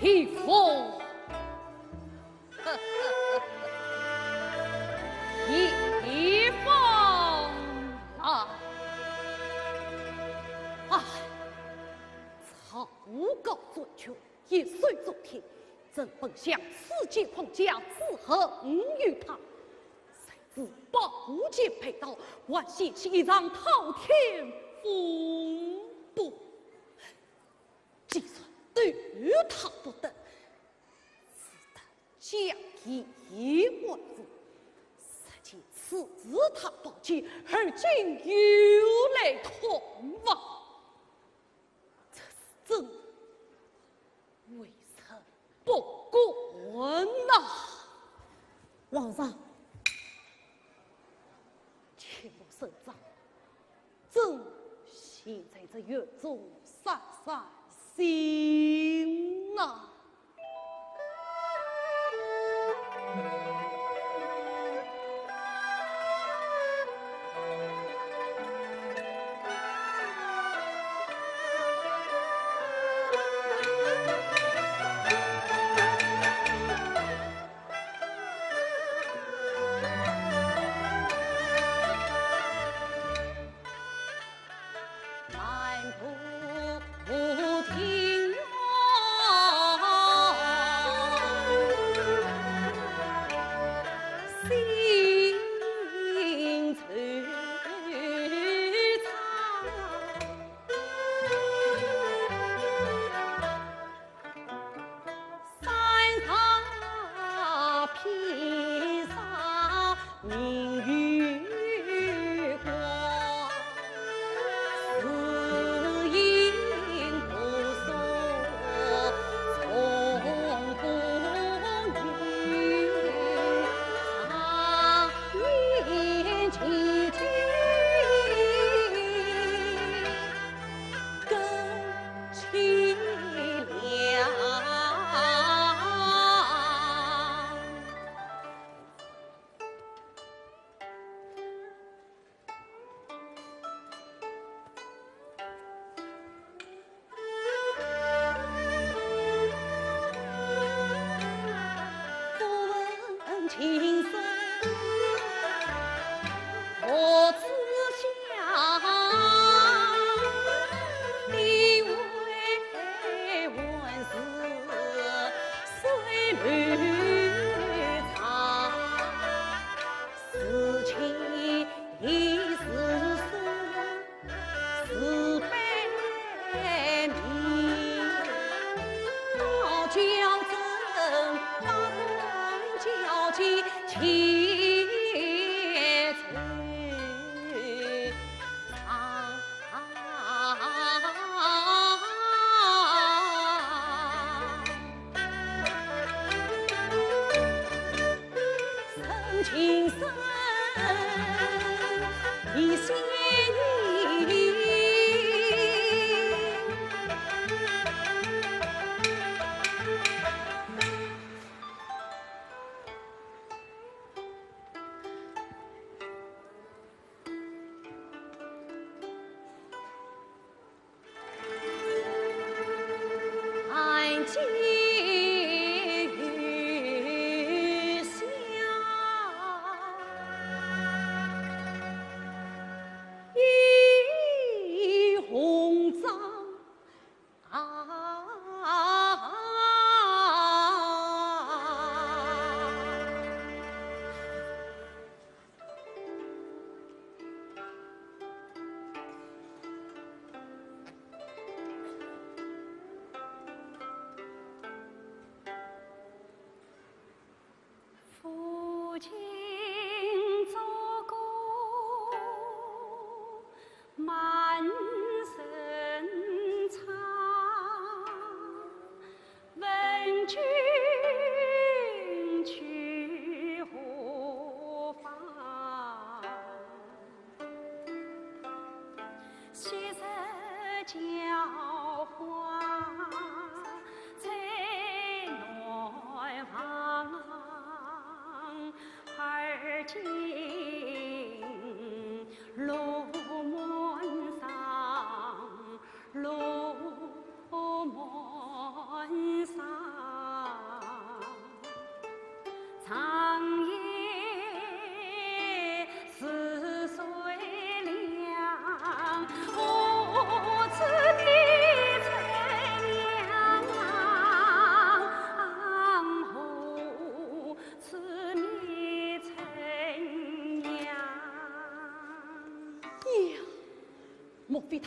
一封，一封啊！唉，草稿作绝，一手遮天，朕本想此计诓驾，自恨于他。 谁知宝剑被盗，还掀起一场滔天风波。既然对于他不得，只得将计还子。实情此时他宝剑，而今又来探望。 这是朕为臣不公呐！皇上，且莫声张，朕现在这院中散散心呐。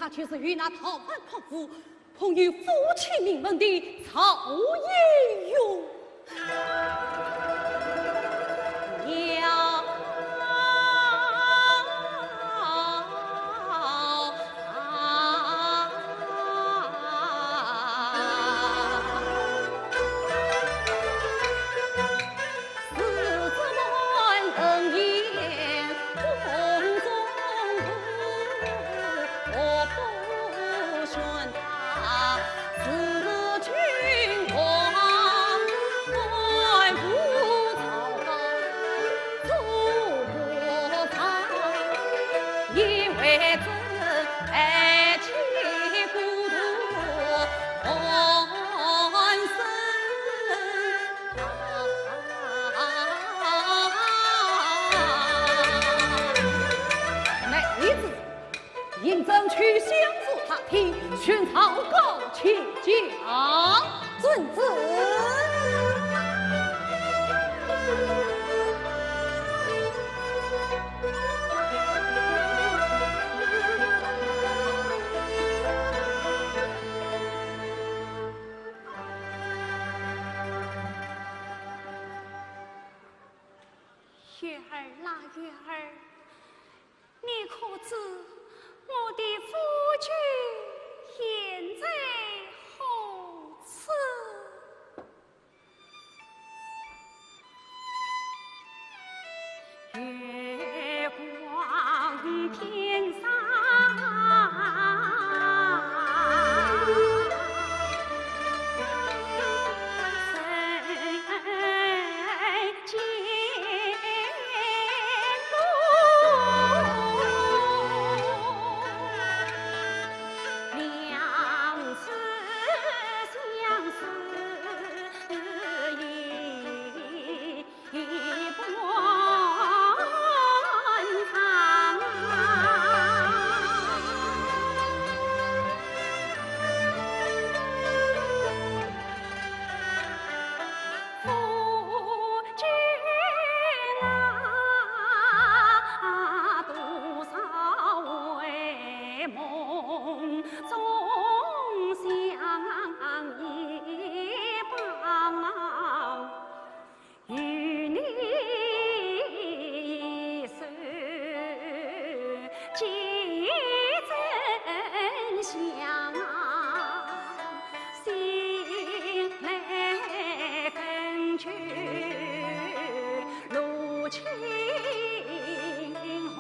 那就是与那逃犯抗父， 捧有父亲名门的曹延永。妹子，应当去相府打听，寻曹高请教。遵旨。 月儿啦，月儿，你可知我的夫君现在何处？ 月光天上人间路，两次相思意 与你手，结真香，心来更求路清寒。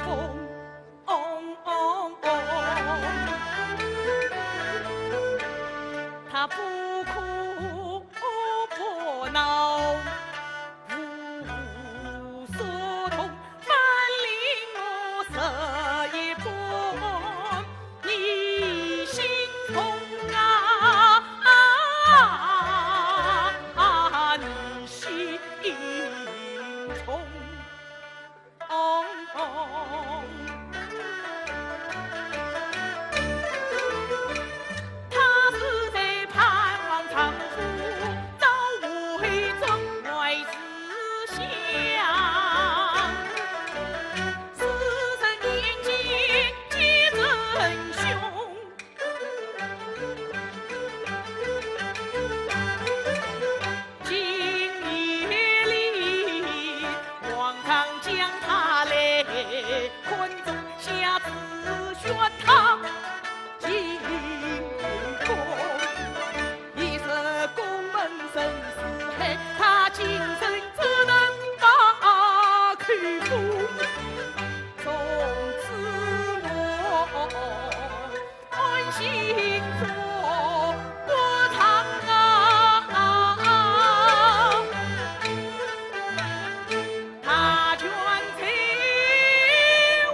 风，嗡嗡嗡，他不哭不闹，无所痛，万里我十一般，你心痛啊，啊，你心痛。 他是在盼望丈夫早回转外思乡，思人眼睛结成凶。 今夜里，皇上将她来看中下旨宣她进宫，一日宫门甚是黑，她今生只能把口封。从此我 安心做国丈啊，大权在我。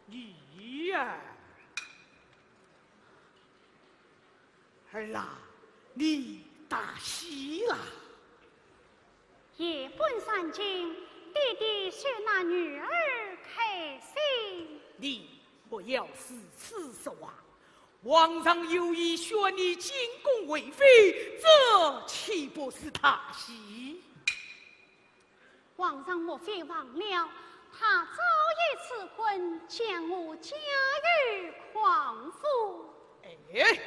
你呀，儿啊，你大喜了。夜半三更，爹爹说那女儿开心。你不要如此说话。 皇上有意选你进宫为妃，这岂不是大喜？皇上莫非忘了，他早已赐婚，将我嫁与邝府。哎，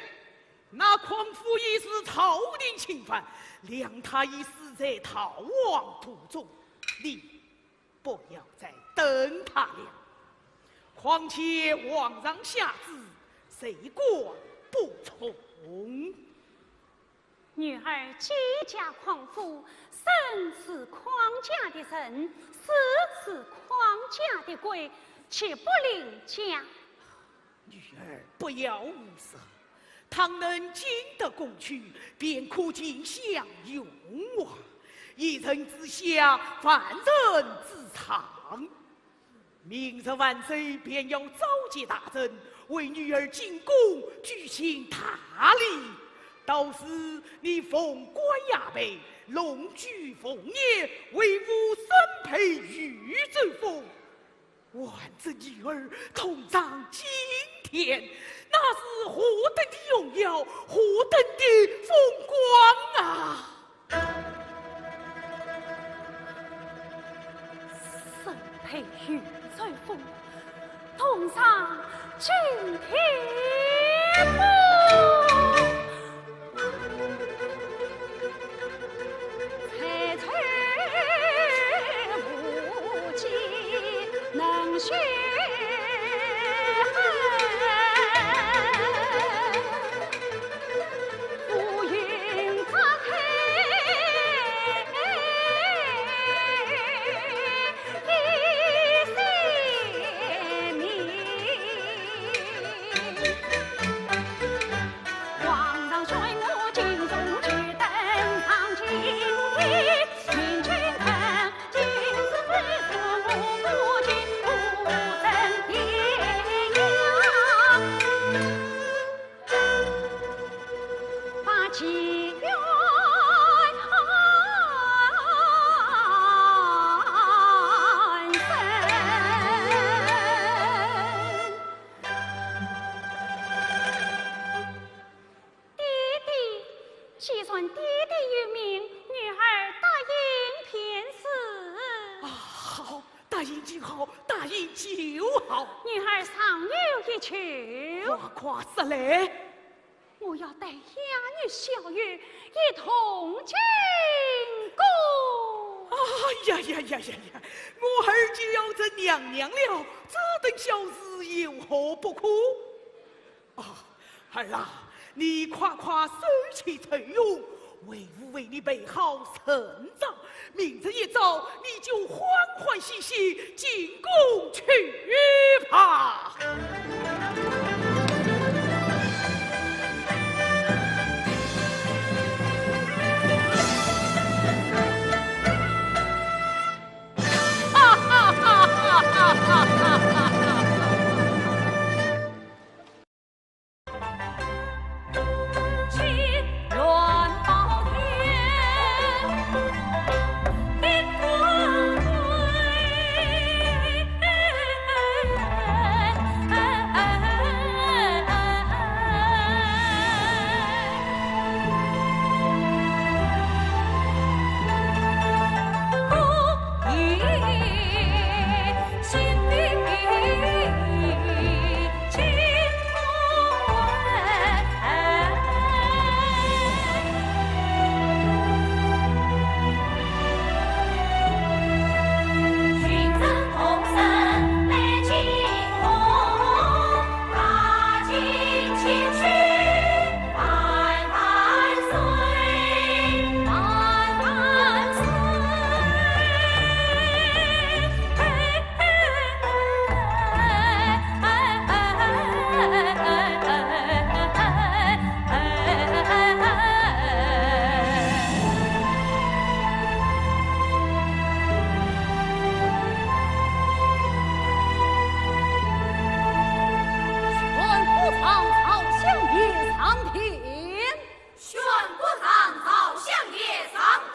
那邝府已是朝廷钦犯，谅他已死在逃亡途中，你 不要再等他了。况且皇上下旨，谁敢不从？女儿既嫁邝府，生是邝家的人，死是邝家的鬼，岂不另嫁？ 女儿不要胡说，倘能进得宫去，便可尽享荣华，一人之下，万人之上。明日万岁便要召集大臣，为女儿进宫举行大礼，到时你凤冠霞帔，龙居凤辇，威武身佩玉州府。 挽着女儿同上青天，那是何等的荣耀，何等的风光啊！身佩玉州府，同上青天。 爹爹，既然爹爹有命，女儿答应便是。啊，好，答应就好，答应就好。女儿尚有一求。快快说来。我要带香玉、小玉一同进宫。哎呀呀呀呀呀！我儿就要认娘娘了，这等小事有何不可？啊，儿啊，你快快收起愁容，为父为你备好盛 早，明日一早你就欢欢喜喜进宫去吧。宣国丈朝香夜上殿。宣国丈朝香夜上殿。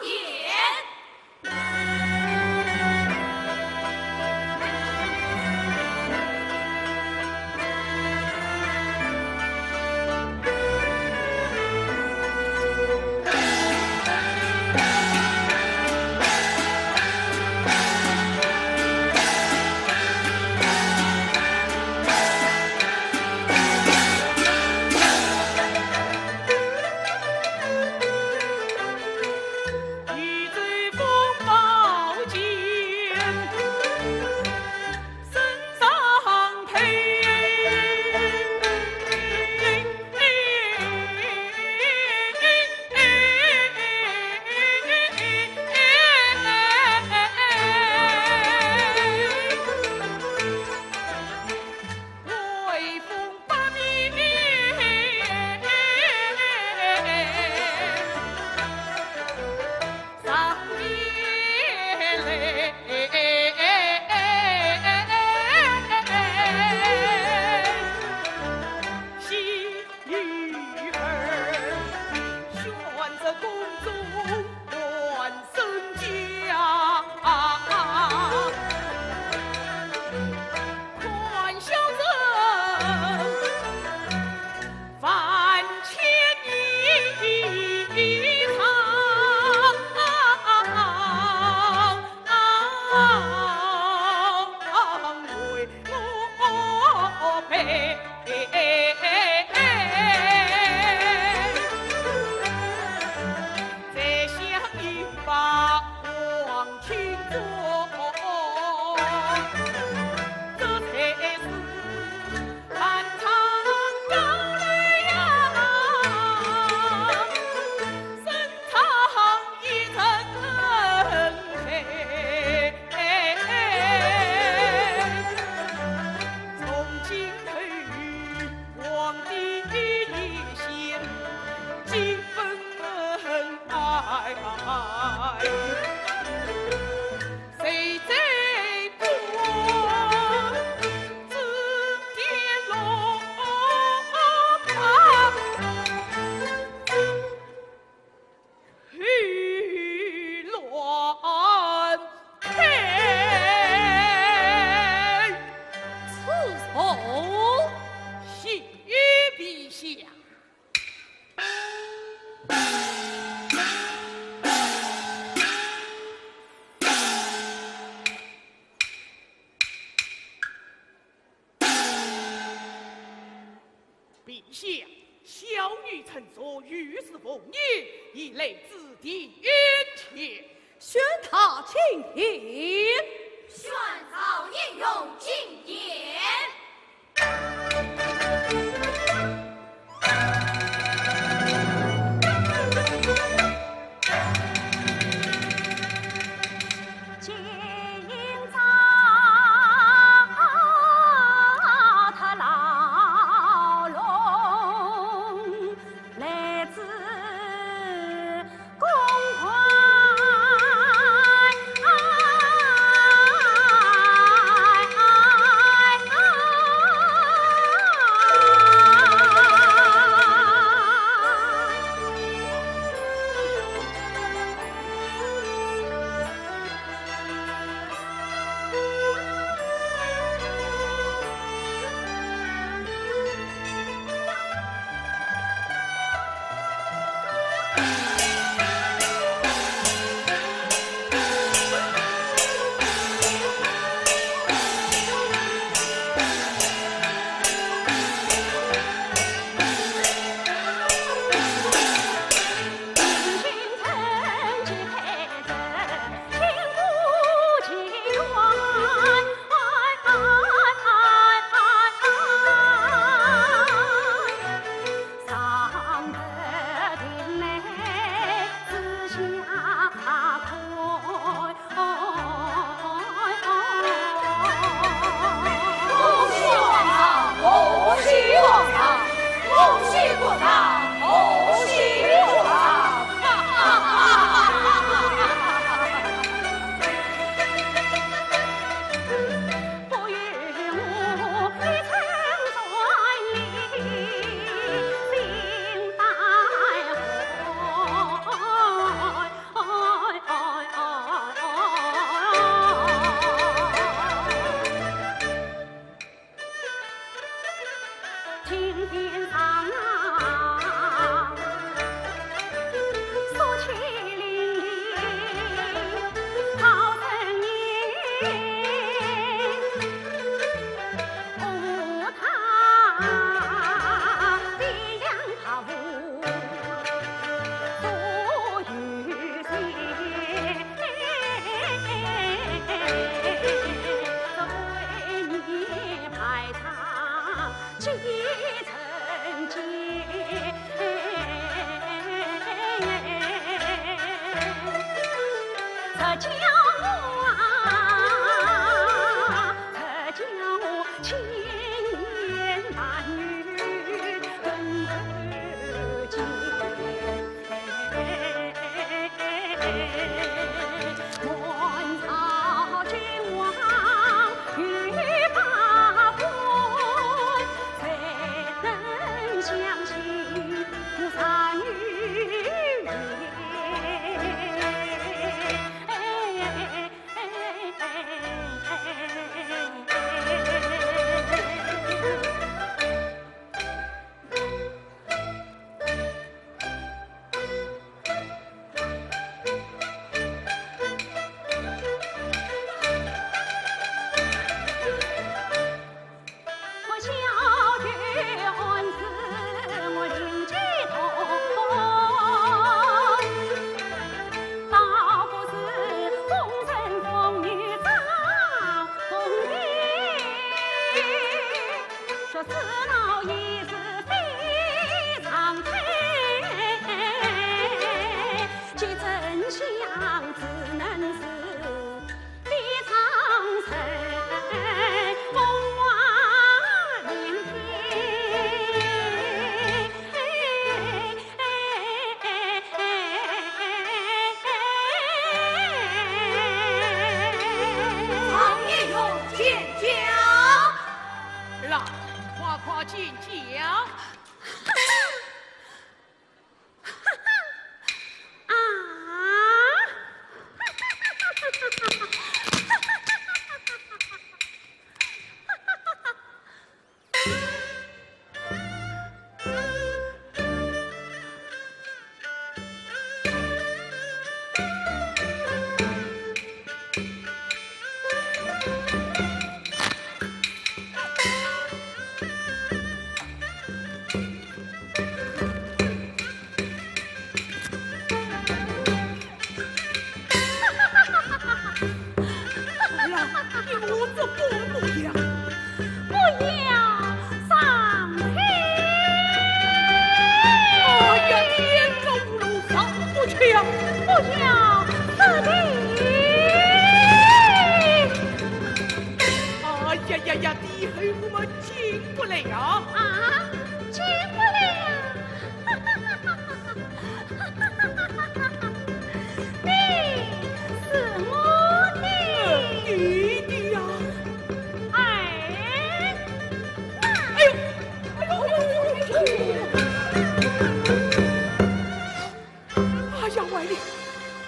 陛下，小女乘坐御史凤辇，已来至殿前。宣太请听。宣朝英雄请见。来，快快见驾。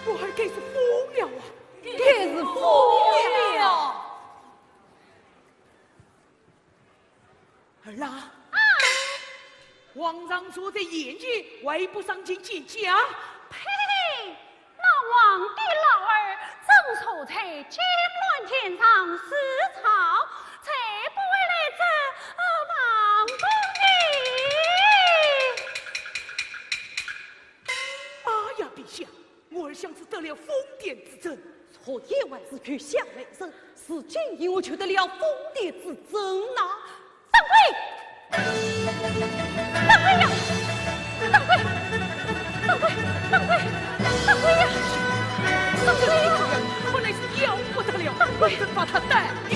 我儿该是疯了啊！该是疯了。儿啊，啊！皇上坐在宴前，还不上前见驾？呸！那皇帝老儿正坐在金銮殿上侍朝，才不会来这，呃，忙碌呢。 啊呀，陛下，我儿像是得了疯癲之症。昨夜还是月下美人，如今因何就得了疯癲之症呢？当归！当归呀！当归！当归！当归！当归呀！当归呀！这个病呀，看来是要不得了，当归！我得把他带去。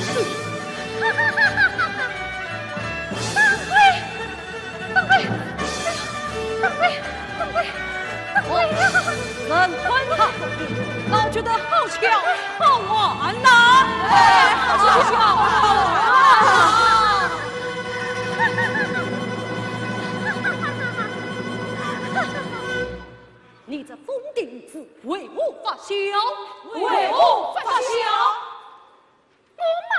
当归！ 当归，当归，当归，当归呀！人看他，倒觉得好巧好玩呐！哎，好巧好玩啊！你这疯癲子，为何发笑？为何发笑？我嘛，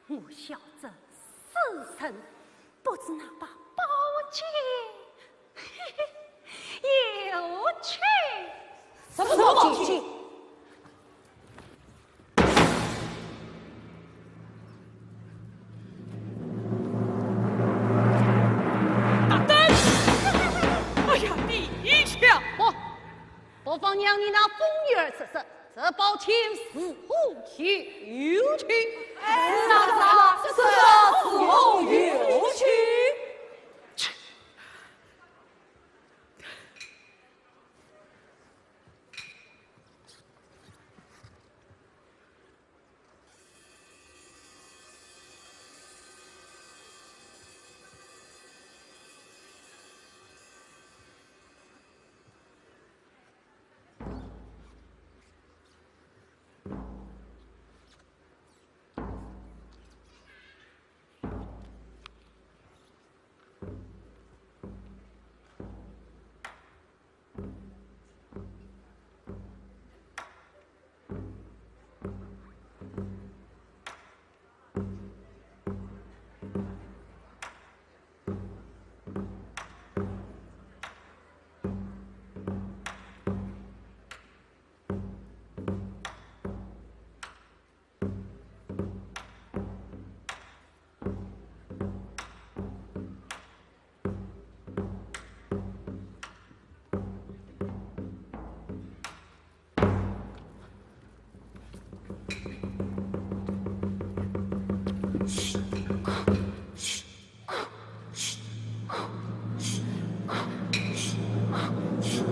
我笑这死人不知那把宝剑有趣。什么宝剑？大胆！哎呀，你一枪！不，不妨让你那疯女儿说说，这宝剑是何有趣？是啊，是啊，是啊，是何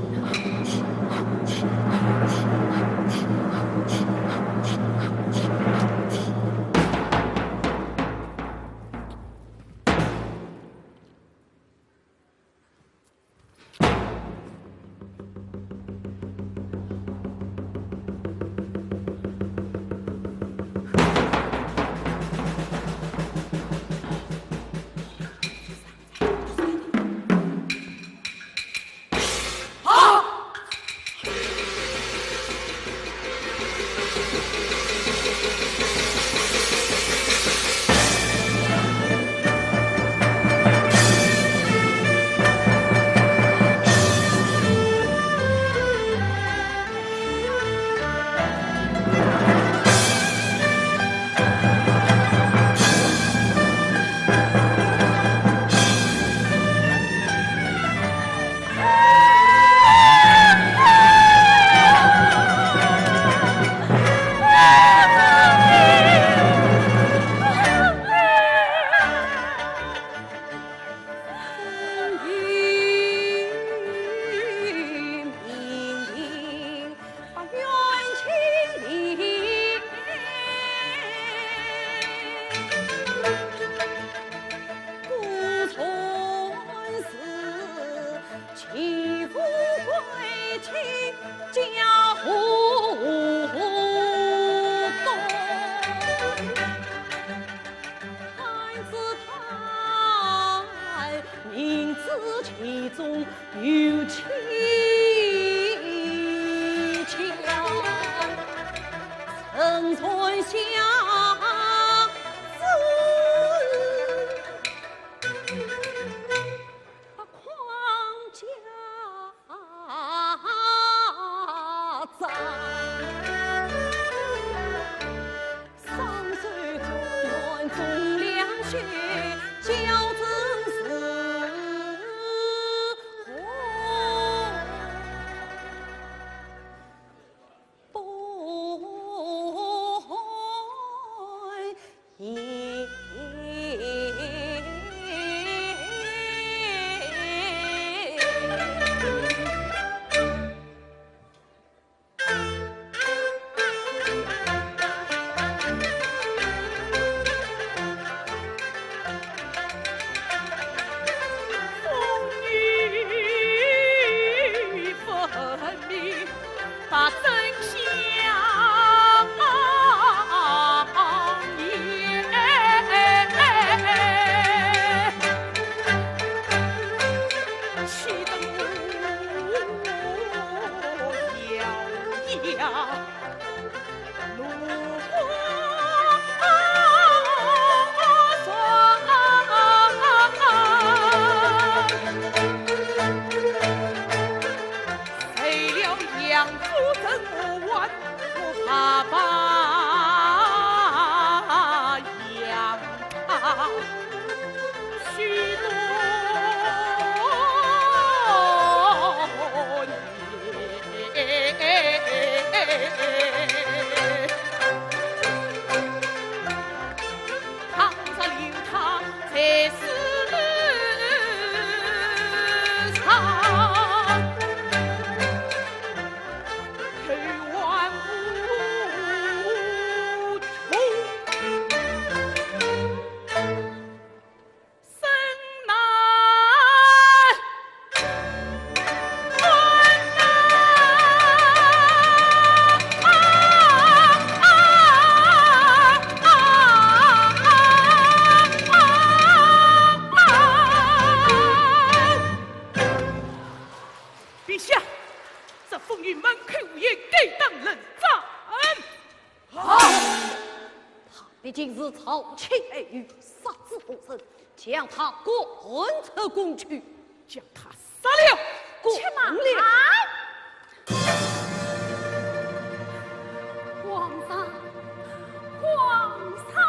有趣？陛下，这疯女满口胡言，该当冷斩。好，她毕竟是朝廷爱女，杀之不赦，将她赶出宫去。将她杀了。滚！且慢！皇上，皇上啊！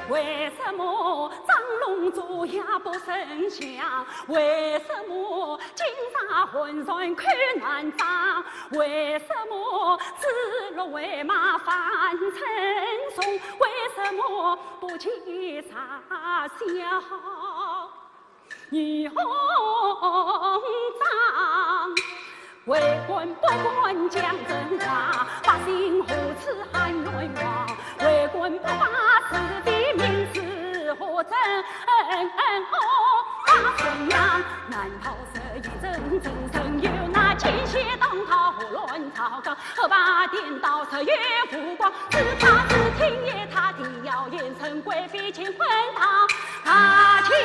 为什么张龙坐下不曾响？为什么金沙换船口难张？为什么指鹿为马反称雄？为什么不见杀小？ 女红妆，为官不管讲真话，百姓何处喊冤枉？为官不把是非明是何真哦？大宣扬，难道是一人真正有那奸邪党讨胡乱操戈？ 何怕颠倒是有无光，只怕是听也他的谣言，神鬼飞进滚堂，踏进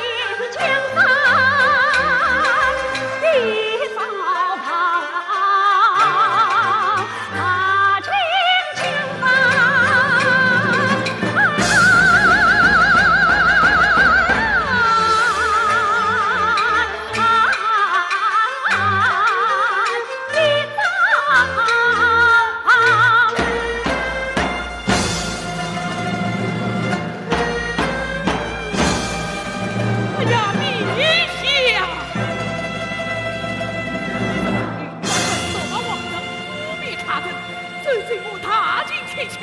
江山一遭亡，踏进江山。哎呀，陛下！大王的污蔑他人，罪罪我大秦天下。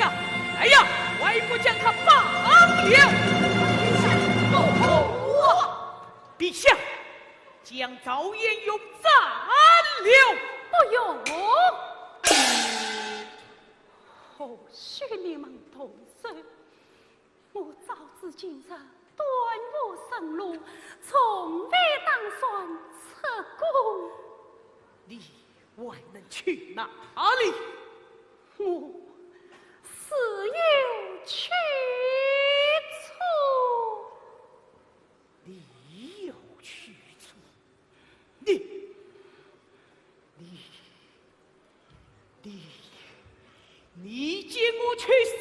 来呀，快快将他绑了！陛下， 将赵延勇斩了。不用。或许你们动手，我早知今日端午生日，从未打算出宫。你还能去哪里？我自有去处。 你有去处？你，你，你，你给我去死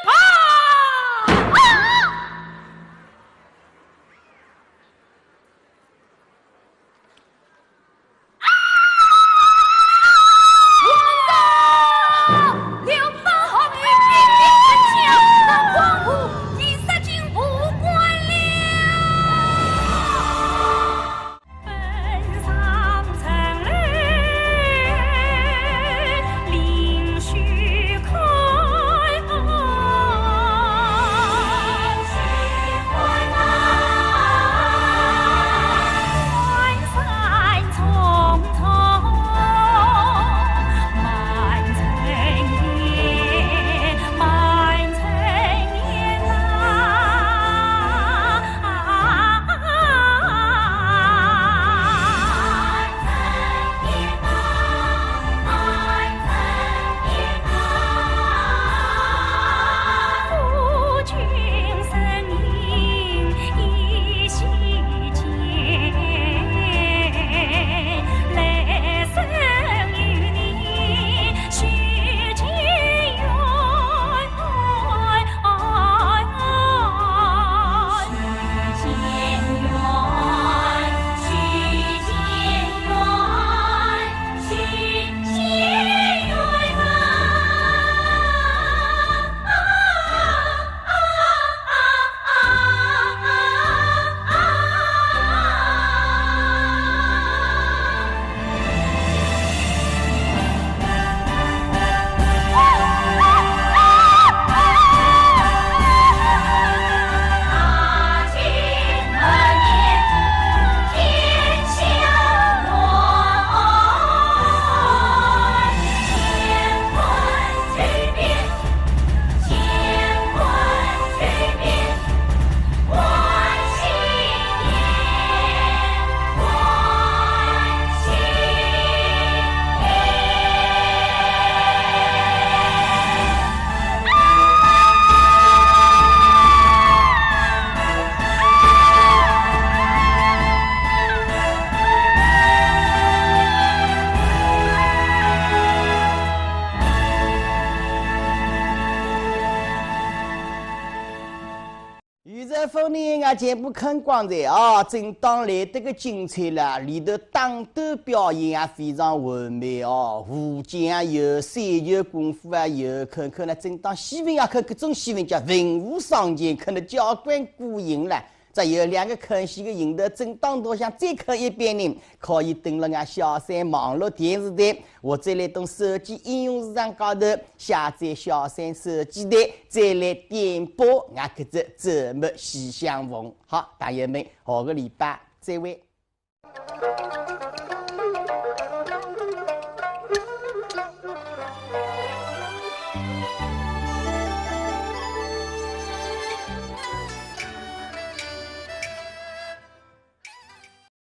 吧！啊！啊，全部看光哉啊，真当来得个精彩了，里头打斗表演也非常完美哦，武将有，三球功夫也有，看看了真当戏文啊，看搿种戏文叫文武双全，看得交关过瘾了。再有两个看戏个人头，真当多，想再看一遍呢，可以登了俺小三网络电视台，或者来东手机应用市场高头下载小三手机台，再来点播俺搿只节目《喜相逢》。好，朋友们，下个礼拜再会。